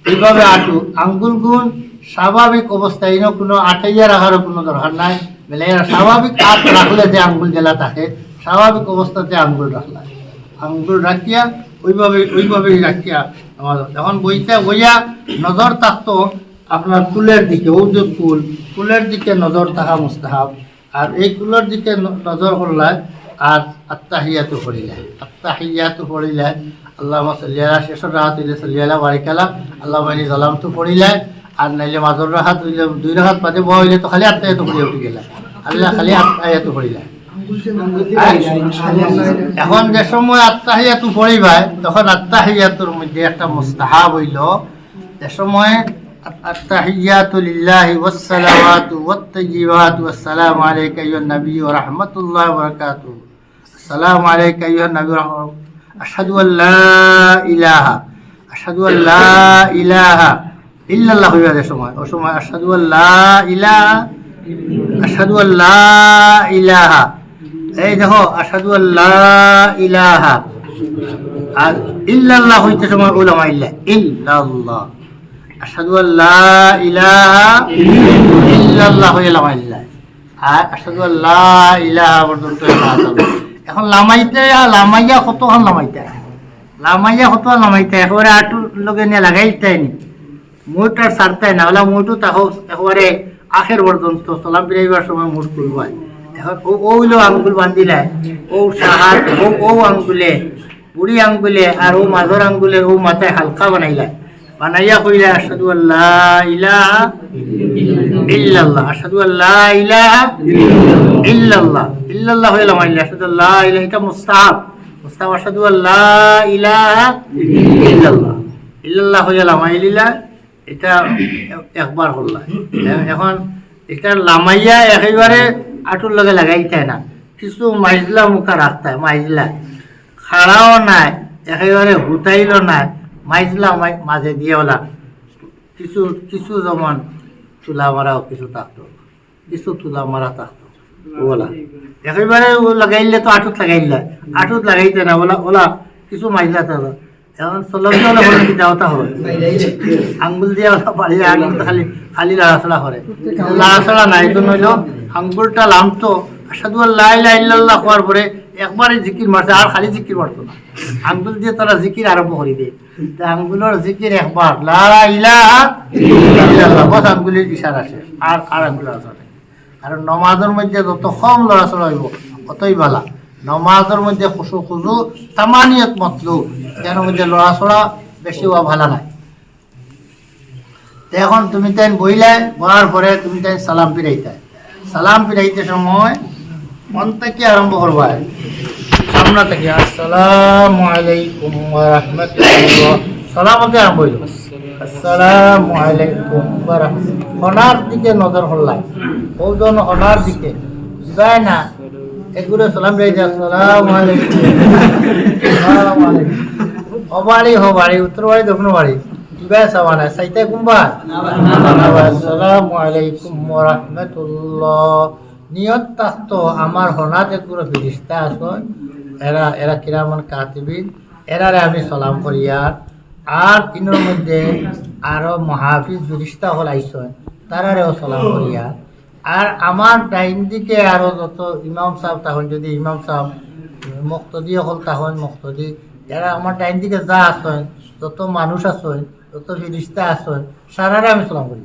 এইভাবে আটু, আঙ্গুলগুন স্বাভাবিক অবস্থায়, ইনো কোনো আটাইয়া রাখারও কোনো দরকার নাই। বলে এরা স্বাভাবিক আত রাখলে যে আঙ্গুল জেলা থাকে, স্বাভাবিক অবস্থাতে আঙ্গুল রাখলা। আঙ্গুল রাখিয়া ওইভাবে, ওইভাবেই রাখিয়া আমার এখন বইতে বইয়া নজর থাকতো আপনার কুলের দিকে, ও যে কুল, কুলের দিকে নজর থাকা মুস্তাহাব। আর এই কুলের দিকে ন-, নজর করলায় আর আত্তাহিয়াতু পড়িলায়, আত্তাহিয়াতু পড়িলায়, আল্লাহুম্মা সাল্লি আলা, শেষর রাকাত অইলে সাল্লি আলা বারিক আলা, আল্লাহুম্মা ইন্নী যালামতু পড়িলায়, আর নাইলে মাজর রাকাত অইলে দুই রাকাত বাদে বওয়া অইলে তো খালি আত্তাহিয়াতু পড়িয়া উঠি গেলায়, আল্লাহ খালি আত্তাহিয়াতু পড়িলায়। এখন যে সময় আত্তাহিয়াতু পড়িবায়, তখন আত্তাহিয়াতুর মধ্যে একটা মুস্তাহাব অইলো, যে সময় আত-, আত্তাহিয়াতু লিল্লাহি ওয়াস সালাওয়াতু ওয়াত তাইয়্যিবাতু আসসালামু আলাইকা আইয়ুহান নাবিয়্যু ওয়া রাহমাতুল্লাহি ওয়া বারাকাতুহু। আসসালামু আলাইকা আইয়ুহান নাবিয়্যু ওয়া রাহমাতুল্লাহ। আশহাদু আল্লা ইলাহা, আশহাদু আল্লা ইলাহা ইল্লাল্লাহ কইবা যে সময়, ও সময় আশহাদু আল্লা ইলাহা, আশহাদু আল্লা ইলাহা। এই দেখো, আশহাদু আল্লা ইলাহা। আর ইল্লাল্লাহ কইতে সময় ও লামাইলা, ইল্লাল্লাহ। আশহাদু আল্লা ইলাহা ইল্লাল্লাহ কইয়া লামাইলা। আর আশহাদু আল্লা ইলাহা পর্যন্ত। এখন লামাইতে, লামাইয়া কতখান লামাইতা? লামাইয়া কতখান লামাইতা? একেবারে আটুর লগে নিয়া লাগাইতায় নি? মুঠ আর ছাড়তায় না, ওলা মুঠও থাকো একেবারে আখের পর্যন্ত, সালাম ফিরাইবার সময় মুঠ খুলবায়। এখন ও, ও অইলো আঙ্গুল বান্ধিলায়, ও সাহার, ও, ও আঙ্গুলে, বুড়ি আঙ্গুলে আর ও মাজর আঙ্গুলে ও মাথায় হালকা বানাইলায়, বানাইয়া কইলায়, আশহাদু আল্লা ইলাহা ইল্লাল্লাহ, আশহাদু আল্লা ইলাহা ইল্লাল্লাহ, ইল্লাল্লাহ কইয়া লামাইলা, আশহাদু আল্লা ইলাহা, এটা মুস্তাহাব, মুস্তাহাব, আশহাদু আল্লা ইলাহা ইল্লাল্লাহ, ইল্লাল্লাহ কইয়া লামাইলিলা। এটা একবার করলা। এ-, এখন এটা লামাইয়া একেবারে আটুর লগে লাগাইতায় না, কিছু মাইজলা মুখা রাখতায়, মাইজলা। খাড়াও নাই, একেবারে হুতাইলও নাই, মাইজলা মাই-, মাঝে দিয়া ওলা কিছু, কিছু যেমন তুলা মারাও কিছু থাকতো, কিছু তুলা মারা থাকতো, ওলা। একেবারে ও লাগাইলে তো আটুত লাগাইলা, আটুত লাগাইতে না, ওলা, ওলা কিছু মাইজলা থাকতো। এখন চলতে হলে হলো কি দেওয়াটা হয়? আঙ্গুল দিয়া ওলা বাড়ি, আঙ্গুল তো খালি, খালি লাড়াচাড়া করে। লাড়াচাড়া নাই তো নইলো, আঙ্গুলটা লামতো, আশহাদু আল্লা ইলাহা ইল্লাল্লাহ কওয়ার পরে একবারে জিকির মারছে, আর খালি জিকির মারতো না। আঙ্গুল দিয়া তারা জিকির আরম্ভ করি দেয়। তে আঙ্গুলর জিকির একবার, লা ইলাহা ইল্লাল্লাহ, বাস আঙ্গুলের ইশারা শেষ, আর, আর আঙ্গুল আছে। কারণ নমাজর মধ্যে যত কম লড়াচড়া অইবো, অতই ভালা। নমাজর মধ্যে খুশু খুজু তামানিয়ত মতলুব, এর মধ্যে লড়াচড়া বেশি অওয়া ভালা নায়। তে এখন তুমি তাইন বইলায়, বওয়ার পরে তুমি তাইন সালাম ফিরাইতায়। সালাম ফিরাইতে সময় মন থাকি আরম্ভ করবায়, সামনে থাকি, আসসালামু আলাইকুম ওয়া রাহমাতুল্লাহ। সালাম অতে আরম্ভ অইলো, আসসালামু আলাইকুম ওয়া রাহমাতুল্লাহ। হনার দিকে নজর করলায়, ও জন হনার দিকে, যায় না, এগুলো সালাম ফিরাইতে, আসসালামু আলাইকুম, আসসালামু আলাইকুম। হবাড়ি, হবাড়ি, উত্তর বাড়ি, দক্ষিণ বাড়ি। কিবা চাওয়া নাই, চাইতে কুম্বা? আসসালামু আলাইকুম ওয়া রাহমাতুল্লাহ। নিয়ত থাকতো, আমার হনাত এগুলো ফিরিস্তা আছইন, এরা, এরা কিরামান কাতিবিন, এরারে আমি সালাম করিয়ার। আর ইনোর মধ্যে আরো মুহাফিজ ফিরিস্তা অকল আইছইন, তারারেও সালাম করিয়ার। আর আমার ডাইন দিকে আরো যত ইমাম সাব থাকইন, যদি ইমাম সাব মুক্তদি অকল থাকইন, মুক্তদি, এরা আমার ডাইন দিকে যা আছইন, যত মানুষ আছইন, যত ফিরিস্তা আছইন, সারারে আমি সালাম করি।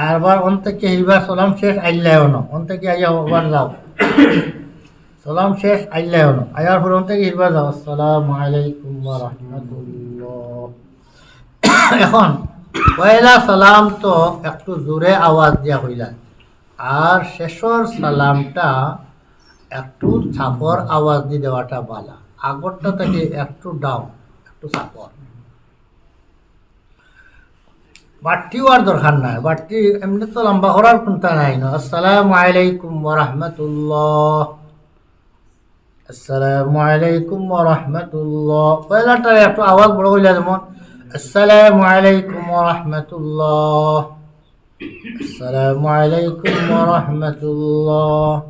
আর আবার অন থাকি হিরবার সালাম শেষ, আইল্লায় অনো, অন থাকি আইয়া আবার যাও। সালাম শেষ, আইল্লায় অনো, আইয়ার পরে অন থাকি হিরবার যাও, আসসালামু আলাইকুম ওয়া রাহমাতুল্লাহ। এখন পয়লা সালাম তো একটু জোরে আওয়াজ দিয়া কইলা, আর শেষর সালামটা একটু চাপর আওয়াজ দি দেওয়াটা ভালা। আগরটা থাকি একটু ডাউন, একটু চাপর। বাড়তি অওয়ার দরকার নাই, বাড়তি এমনে তো লম্বা করার কুন্তা নাই না। আসসালামু আলাইকুম ওয়া রাহমাতুল্লাহ, আসসালামু আলাইকুম ওয়া রাহমাতুল্লাহ। পয়লাটার একটু আওয়াজ বড় অইলা, যেমন আসসালামু আলাইকুম ওয়া রাহমাতুল্লাহ, আসসালামু আলাইকুম ওয়া রাহমাতুল্লাহ।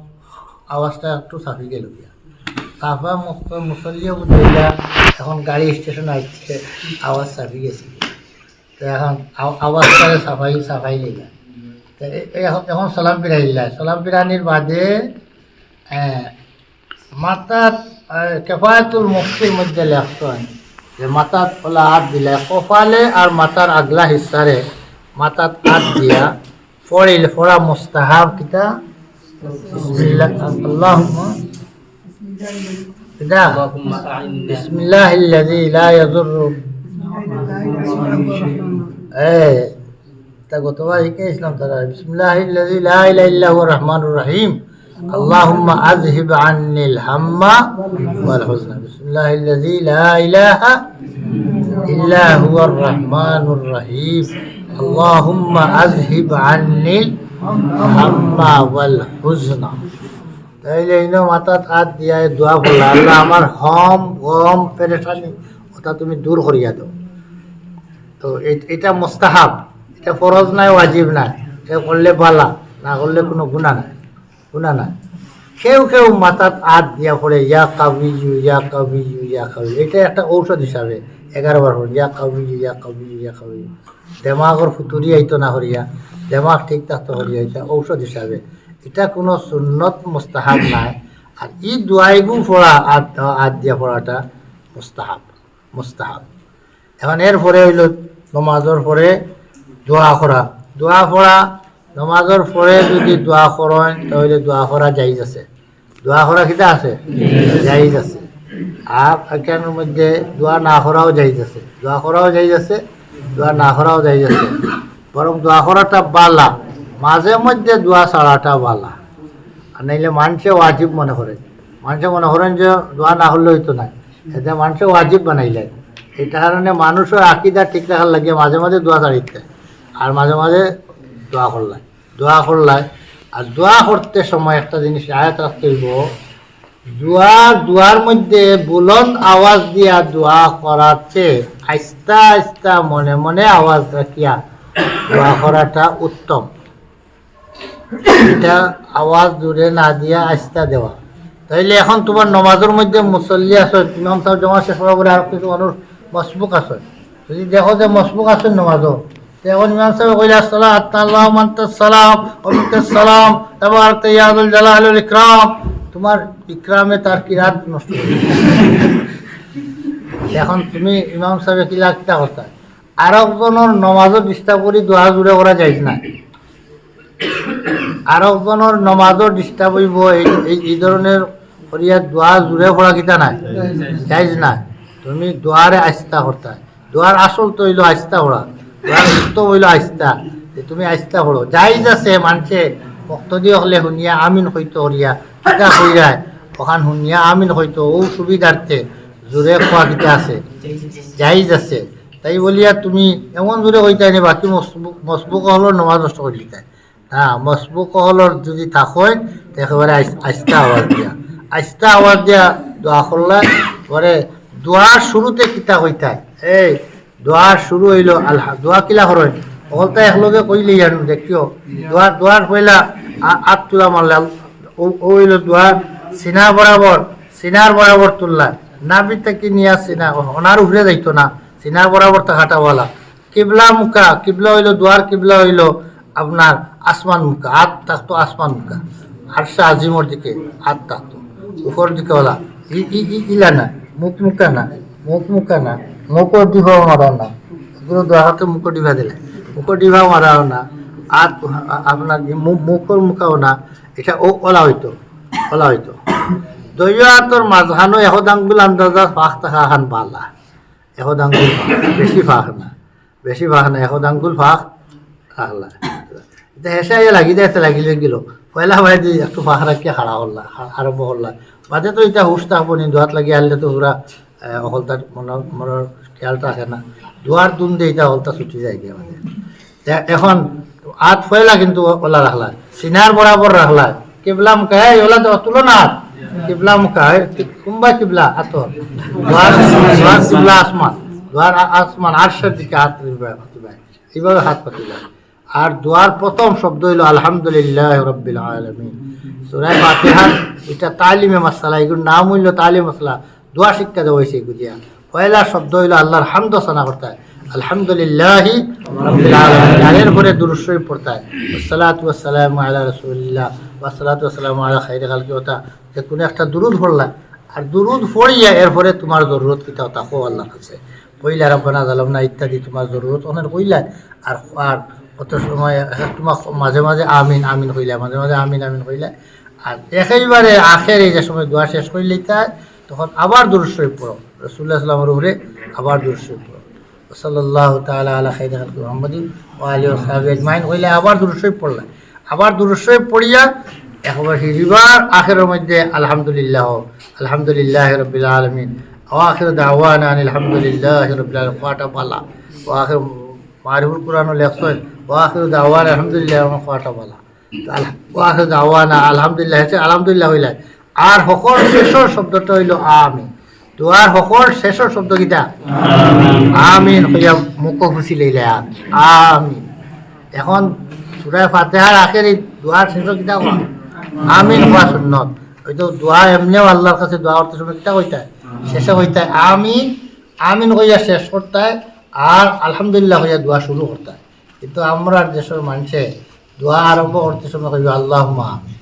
আওয়াজটা একটু চাপি গেল গিয়া। চাপা মুস-, মুসল্লিও বুঝাইলা, এখন গাড়ি স্টেশন আইছে, আওয়াজ চাপি গেছে। তো এখন আও-, আওয়াজটারে চাপাই, চাপাই নিলা। তো এ-, এ-, এখন, এখন সালাম ফিরাই দিলা। সালাম ফিরানির বাদে, এ, মাথাত, এ, কেফায়াতুল মুফতির মধ্যে লেখছইন যে মাথাত ওলা আত দিলা, কপালে আর মাথার আগলা হিসারে মাথাত আত দিয়া পড়িল, পড়া মুস্তাহাব কিতা? বিসমিল্লাহ, আল্লাহুম্মা, কিতা? اللهم أعني। বিসমিল্লাহিল্লাযী লা ইয়াদুররু। এই, তা গতবার শিখাইছিলাম তারা। বিসমিল্লাহিল্লাযী লা ইলাহা ইল্লা হুয়ার রহমানুর রহিম। আল্লাহুম্মা আযহিব আন্নিল হাম্মা ওয়াল হুজনা। বিসমিল্লাহিল্লাযী লা ইলাহা ইল্লা হুয়ার রহমানুর রহিম। আল্লাহুম্মা আযহিব আন্নিল হাম্মা ওয়াল হুজনা। তাইলে ইনো মাথাত আত দিয়া এই দোয়া পড়লা, "আল্লাহ, আমার হম, গম, পেরেশানি, ওটা তুমি দূর করিয়া দাও।" তো এ-, এটা মুস্তাহাব, এটা ফরজ নাই, ওয়াজিব নাই। কেউ করলে বালা, না করলে কোনো গুনাহ নাই, গুনাহ নাই। কেউ কেউ মাথাত আত দিয়া পড়ে, "ইয়া কাবিয়্যু, ইয়া কাবিয়্যু, ইয়া কাবিয়্যু।" এটা একটা ঔষধ হিসাবে এগারো বার পড়ে, "ইয়া কাবিয়্যু, ইয়া কাবিয়্যু, ইয়া কাবিয়্যু।" দেমাগর ফুতুরি আইতো না করিয়া, দেমাগ ঠিক থাকতো করিয়া, এটা ঔষধ হিসাবে। এটা কোনো সুন্নত মুস্তাহাব নাই। আর এই দোয়াইগু পড়া, আত, আত দিয়া পড়াটা মুস্তাহাব, মুস্তাহাব। এখন এর পরে অইলো নমাজর পরে দোয়া করা। দোয়া পড়া, নমাজর পরে যদি দোয়া করইন, তাহলে দোয়া করা জায়েজ আছে। দোয়া করা কিতা আছে? জায়েজ আছে। আর এখানর মধ্যে দোয়া না করাও জায়েজ আছে, দোয়া করাও জায়েজ আছে, দোয়া না করাও জায়েজ আছে। বরং দোয়া করাটা বালা, মাঝে মধ্যে দোয়া ছাড়াটা বালা। আর নাইলে মানষে ওয়াজিব মনে করেন, মানষে মনে করেন যে দোয়া না করলে অইতো না, এতে মানষে ওয়াজিব বানাইলে। এই কারণে মানুষর আকিদা ঠিক রাখার লাগিয়া মাঝে মাঝে দোয়া ছাড়ি দিতে, আর মাঝে মাঝে দোয়া করলাই, দোয়া করলাই। আর দোয়া করতে সময় একটা জিনিস আয়াত রাখতে অইবো, দোয়া, দোয়ার মধ্যে বুলন্দ আওয়াজ দিয়া দোয়া করাতে আস্তা আস্তা মনে মনে আওয়াজ রাখিয়া দোয়া করাটা উত্তম। এটা আওয়াজ জোরে না দিয়া আস্তা দেওয়া। তাইলে এখন তোমার নমাজর মধ্যে মুসল্লি আছে, ইমাম সাহেব জমা শেষ হওয়ার পরে আর কিছু মানুষ মসবুক আছে, যদি দেখো যে মসবুক আছে নমাজও, তো এখন ইমাম সাহেব কইলে, "আসসালাতু আল্লাহুম্মা আনতাস সালাম, ওয়া মিনকাস সালাম, তাবারাকতা ইয়া যাল জালালি ওয়াল ইকরাম।" তোমার ইকরামে তার কিরাত নষ্ট হয়ে গেল। এখন তুমি ইমাম সাহেব কিলা কিতা করতা? আরক জনর নমাজও ডিস্টার্ব করি দোয়া জুড়ে করা যায় না। আরক জনর নমাজও ডিস্টার্ব হইব, এই, এই, এই ধরনের করিয়া দোয়া জুড়ে পড়া কিতা নাই? জায়েজ নাই। তুমি দোয়ারে আস্তা করতা। দোয়ার আসল তো হইলো আস্তা পড়া, দোয়ার উত্তম হইলো আস্তা। যে তুমি আস্তা পড়ো, জায়েজ আছে, মানষে মুক্তাদি অকলে হুনিয়া আমিন কইতো করিয়া, কিতা কইরায়, ওখান হুনিয়া আমিন কইতো, ও সুবিধার্থে জুড়ে কওয়া কিতা আছে? জায়েজ আছে। তাই বলিয়া তুমি এমন জুড়ে কইতায় নি, বাকি মসবুক, মসবুক অকলর নমাজ নষ্ট করি দিতায়। হ্যাঁ, মসবুক অকলর যদি থাকইন, তে একেবারে আস-, আস্তা আওয়াজ দিয়া, আস্তা আওয়াজ দিয়া দোয়া করলা। পরে দোয়ার শুরুতে কিতা কইতায়? এই দোয়ার শুরু হইলো আলহা-, দোয়া কিলা করইন? অকলতা একলগে কইলে ইয়ার দেখিও। দোয়ার, দোয়ার পয়লা আ-, আত তুলা মারলা, ও, ও হইলো দোয়ার সিনা বরাবর, সিনার বরাবর তুললা। নাভি থাকি নিয়া সিনা, ও-, ওনার উপরে যাইতো না, সিনার বরাবর থাকাটা ওয়ালা। কিবলা মুখা, কিবলা হইলো, দোয়ার কিবলা হইলো আপনার আসমান মুখা, আত থাকতো আসমান মুখা, আরশে আজিমর দিকে আত থাকতো, উপর দিকে ওলা। ই, ই, ই, ইলা না, মুখ মুখা না, মুখ মুখা না, মুখর ডিভা মারা না। এগুলো দোয়া হাতে মুখর ডিভা দিলে, মুখর ডিভা মারাও না, আত, আ-, আপনার মু-, মুখর মুখাও না, এটা ও, ওলা হইতো, ওলা হইতো। দইয়া আতর মাঝখানো এখন আঙ্গুল আন্দাজা ফাঁক থাকা খান বালা। এখন আঙ্গুল ফাঁক, বেশি ফাঁক না, বেশি ফাঁক না, এখন আঙ্গুল ফাঁক রাখলা। এটা হেসে আইয়া লাগি দেয়, এতে লাগিলে গেল। পয়লা ভাই যে একটু ফাঁক রাখিয়া খাড়া করলা, খা-, আরম্ভ করলা। বাদে তো এটা হুশ থাকবো নি, দোয়াত লাগি আনলে তো পুরা, আহ, অকলতার মনর, মনর খেয়াল থাকে না। দোয়ার দুন দিয়ে এটা অকলতা ছুটি যায় গিয়া বাদে। এ-, এখন আত পয়লা কিন্তু অলা রাখলা, সিনার বরাবর রাখলা, কিবলা মুখা, এই অলা তো তুলো না আত, কিবলা মুখা, এই কি-, কুম্বা কিবলা, আত। দুয়ার, দুয়ার কিবলা আসমান, দুয়ার আ-, আসমান, আরশের দিকে আত দিবা, দিবা। এইভাবে হাত পাতিবা। আর দোয়ার প্রথম শব্দ অইলো আলহামদুলিল্লাহি রাব্বিল আলামিন। সূরা ফাতিহার ইটা তালিমে মাসআলা, এগুর নাম অইলো তালিমে মাসআলা, দোয়া শিক্ষা দেওয়া অইছে এগু দিয়া। পয়লা শব্দ অইলো আল্লাহর হামদ সানা করতায়, আলহামদুলিল্লাহি রাব্বিল আলামিন। আর এরপরে দুরূদ শরীফ পড়তায়, আসসালাতু ওয়াসসালামু আলা রাসূলিল্লাহ, ওয়াসসালাতু ওয়াসসালামু আলা খাইরি খালকি, অতা যে কুনু একটা দুরূদ পড়লা, আর দুরূদ পড়িয়া এরপরে তুমার জরুরত কিতা অতা কও আল্লাহর কাছে। কইলা রব্বানা যালামনা ইত্যাদি তুমার জরুরত অনেক কইলা, আর, আর কত সময় এক এক তুমার মাঝে মাঝে আমিন, আমিন কইলা, মাঝে মাঝে আমিন, আমিন কইলা। আর একেবারে আখেরে যে সময় দোয়া শেষ করিলিতায়, তখন আবার দুরূদ শরীফ পড়ো, রাসূলুল্লাহ সাল্লাল্লাহু আলাইহি ওয়াসাল্লামের উপরে আবার দুরূদ শরীফ পড়ো। সাল্লাল্লাহু তাআলা আলা খাইরি খালকি মুহাম্মাদিন ওয়া আলিহি ওয়া সাহবিহি আজমাইন কইলা, আবার দুরূদ শরীফ পড়লা। আবার দুরূদ শরীফ পড়িয়া একবার হিরিবার আখেরের মধ্যে আলহামদুলিল্লাহ, আলহামদুলিল্লাহি রাব্বিল আলামিন, ওয়া আখিরু দাওয়ানা আনিল হামদুলিল্লাহি রাব্বিল আলামিন, কওয়াটা বালা। ওয়া আখিরু, মারিফুল কুরআনও লেখছইন, ওয়া আখিরু দাওয়ানা আলহামদুলিল্লাহ, কওয়াটা বালা। তো আল-, ওয়া আখিরু দাওয়ানা আলহামদুলিল্লাহ, হেছে আলহামদুলিল্লাহ কইলা। আর হকল শেষর শব্দটা অইলো আমিন। দোয়ার হকল শেষর শব্দ কিতা? আমিন। আমিন কইয়া মুখ ফুসি লইলা। আমিন। এখন সূরা ফাতিহার আখেরে দোয়ার শেষো কিতা কওয়া? আমিন কওয়া সুন্নত। অইতো দোয়া এমনেও আল্লাহর কাছে দোয়া করতে সময় কিতা কইতায়? শেষে কইতায় আমিন, আমিন কইয়া শেষ করতায়, আর আলহামদুলিল্লাহ কইয়া দোয়া শুরু করতায়। কিন্তু আমরার দেশর মানষে দোয়া আরম্ভ করতে সময় কইবা, "আল্লাহুম্মা আমিন।"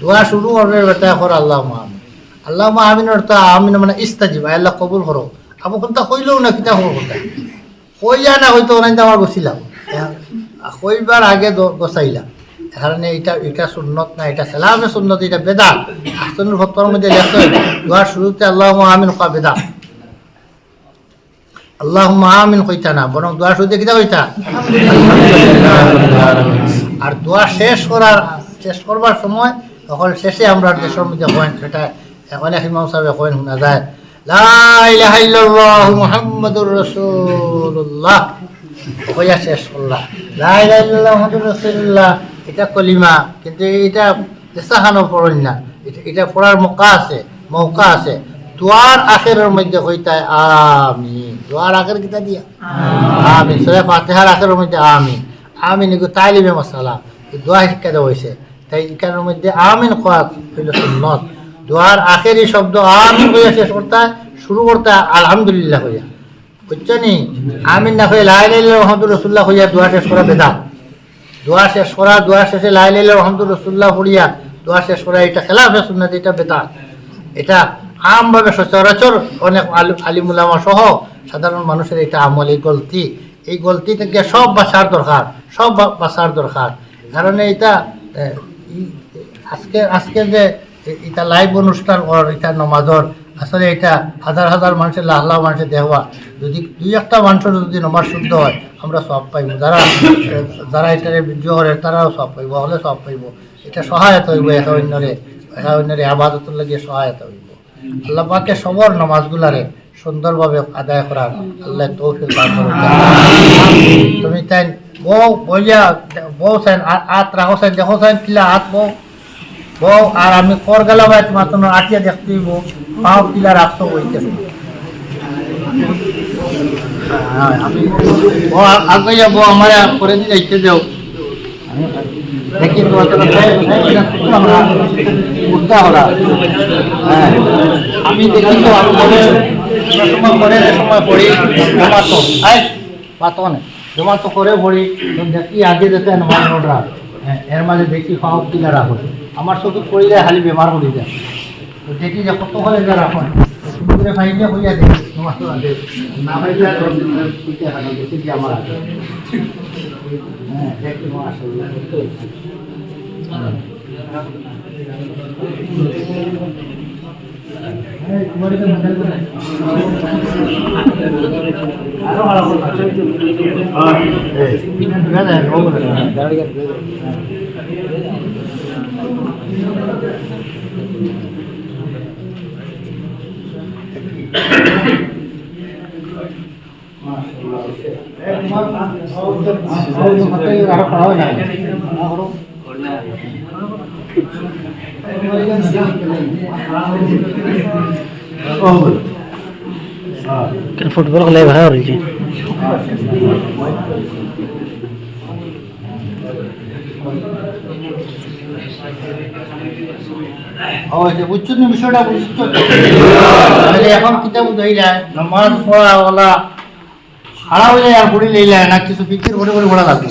দোয়া শুরু করবে বেটা, কর, "আল্লাহুম্মা আমিন।" আল্লাহুম্মা আমিন অর্থ আমিন মানে ইস্তাজিব, আয় আল্লাহ কবুল করো। আবু কুন্তা কইলেও না, কিতা খবর কুন্তা? কইয়া না অইতো, অনাইন্দা আমার গছিলাম। কইবার আগে দ-, গছাইলাম। এ কারণে ইটা, ইটা সুন্নত না, ইটা খেলাফে সুন্নত, ইটা বেদাত। আহসানুল ফতোয়ার মধ্যে লেখা, দোয়ার শুরুতে "আল্লাহুম্মা আমিন" কওয়া বেদাত। "আল্লাহুম্মা আমিন" কইতা না, বরং দোয়া শুরুতে কিতা কইতা? আর দোয়া শেষ করার, শেষ করবার সময়, তখন শেষে আমরা দেশর মধ্যে কইন, সেটা অনেক ইমাম সাহেব কইন হুনা যায়, "লা ইলাহা ইল্লাল্লাহু মুহাম্মাদুর রাসূলুল্লাহ" কইয়া শেষ করলা। "লা ইলাহা ইল্লাল্লাহু মুহাম্মাদুর রাসূলুল্লাহ", ইটা কলিমা, কিন্তু ইটা যেছা খানো পড়ইন না, ইটা, ইটা পড়ার মৌকা আছে, মৌকা আছে। দোয়ার আখেরের মধ্যে কইতায় আমিন। দোয়ার আখের কিতা দিয়া? আমিন। সূরা ফাতিহার আখেরের মধ্যে আমিন। আমিন এগু তালিমে মাসআলা, এই দোয়া শিক্ষা দেওয়া অইছে। তাই ইখানর মধ্যে আমিন কওয়া অইলো সুন্নত। দোয়ার আখেরি শব্দ আমিন কইয়া শেষ করতায়, শুরু করতায় আলহামদুলিল্লাহ কইয়া। বুঝছো নি? আমিন না কইয়া লা ইলাহা ইল্লাল্লাহ মুহাম্মাদুর রাসূলুল্লাহ কইয়া দোয়া শেষ করা বেদাত। দোয়া শেষ করা, দোয়া শেষে লা ইলাহা ইল্লাল্লাহ মুহাম্মাদুর রাসূলুল্লাহ পড়িয়া দোয়া শেষ করা, ইটা খেলাফে সুন্নত, ইটা বেদাত। ইটা আমভাবে সচরাচর অনেক আলি-, আলিম উলামা সহ সাধারণ মানুষের ইটা আমল, এই গলতি, এই গলতি থাকি সব বাঁচার দরকার, সব বা-, বাঁচার দরকার। কারণ ইটা, এ, ই-, আজকে, আজকে যে এ-, ইটা live অনুষ্ঠান অর, ইটা নমাজর, আসলে ইটা হাজার হাজার মানষে, লাখ লাখ মানষে দেখবা। যদি দুই একটা মানষর যদি নমাজ শুদ্ধ অয়, আমরা সওয়াব পাইবো। যারা, যারা ইটারে video করে, তারাও সওয়াব পাইবো, হকলে সওয়াব পাইবো। ইটা সহায়তা অইবো একে অন্যরে, একে অন্যরে ইবাদতর লাগি সহায়তা অইবো। আল্লাহ পাকে সবর নমাজগুলারে সুন্দরভাবে আদায় করার আল্লাহ তৌফিক দান করুক। তুমি তাইন বও, বইয়া বও চাইন, আ-, আত রাখো চাইন, দেখো চাইন, কিলা আত বও, বও, আর আমি কর গেলা ভাই তোমার তো আটিয়া দেখতে অইবো, পাও কিলা রাখছো বইতে। হ্যাঁ, আমি বও, আ-, আগে যা বও, আমার করে দিয়ে যাইতে যাও। দেখি তোমার তো উঠতে হরা। হ্যাঁ, আমি দেখি তো আমি করে, সময় করে, সময় পড়ি, জমা তো, এই, পাতো না, জমা তো করে পড়ি, তো দেখি আগে যেতে নমাজ পড়রা। হ্যাঁ, এর মাঝে দেখি পাও কিলা রাখো। আমার চোখে পড়ি যায়, খালি বেমার পড়ি যায়। তো দেখি যে কত করে যা রাখো। তো তুমি করে পাইলে হইয়া দে, নমাজ তো আগে। না পাইলে আর কইতে হয় না, দেখি কি আমার আছে। কেন ফুটবল খেলে ভাই আর কি? ও, আচ্ছা, বুঝছো তুমি বিষয়টা, বুঝছো তো? তাহলে এখন কিতা বুঝাইলা? নামাজ পড়া ওলা খাড়া অইলে আর পড়ি লইলা না, কিছু ফিকির করি করি পড়া লাগবো।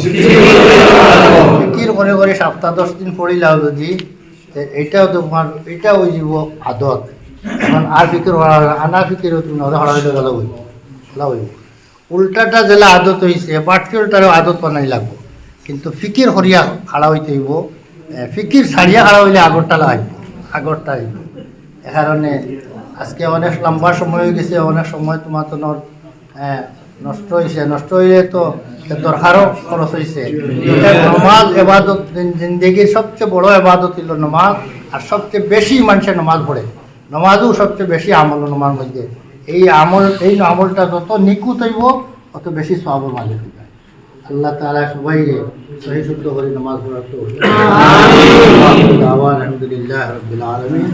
ফিকির করি করি সপ্তাহ দশ দিন পড়িলাও যদি, তে এইটাও তো তোমার, এটা অইযিবো আদত। এখন আর ফিকির করা লাগে না, আর না ফিকিরেও তুমি নজর খাড়া অইলে গেল অইবো, গেল অইবো। উল্টাটা যেলা আদত অইছে, বাটফিরটারেও আদত বানানি লাগবো। কিন্তু ফিকির করিয়া খাড়া অইতে অইবো, এ, ফিকির ছাড়িয়া খাড়া অইলে আগরটা লাগবো, আগরটা অইবো। এ কারণে আজকে অনেক লম্বা সময় অই গেছে, অনেক সময় তোমার তো নর-, এ, নষ্ট অইছে, নষ্ট অইলে তো দরকারও খরচ অইছে। এটা নমাজ এবাদত, জিন-, জিন্দেগির সবচেয়ে বড় এবাদত অইলো নমাজ, আর সবচেয়ে বেশি মানষে নমাজ পড়ে। নমাজও সবচেয়ে বেশি আমল নমাজ মধ্যে। এই আমল, এই আমলটা যত নিখুঁত অইবো, অত বেশি সওয়াবর মালিক অইবা। আল্লাহ তাআলা সবাইরে সহি শুদ্ধ করি নমাজ পড়ার তৌফিক দান করুন। আলহামদুলিল্লাহ রাব্বিল আলামিন।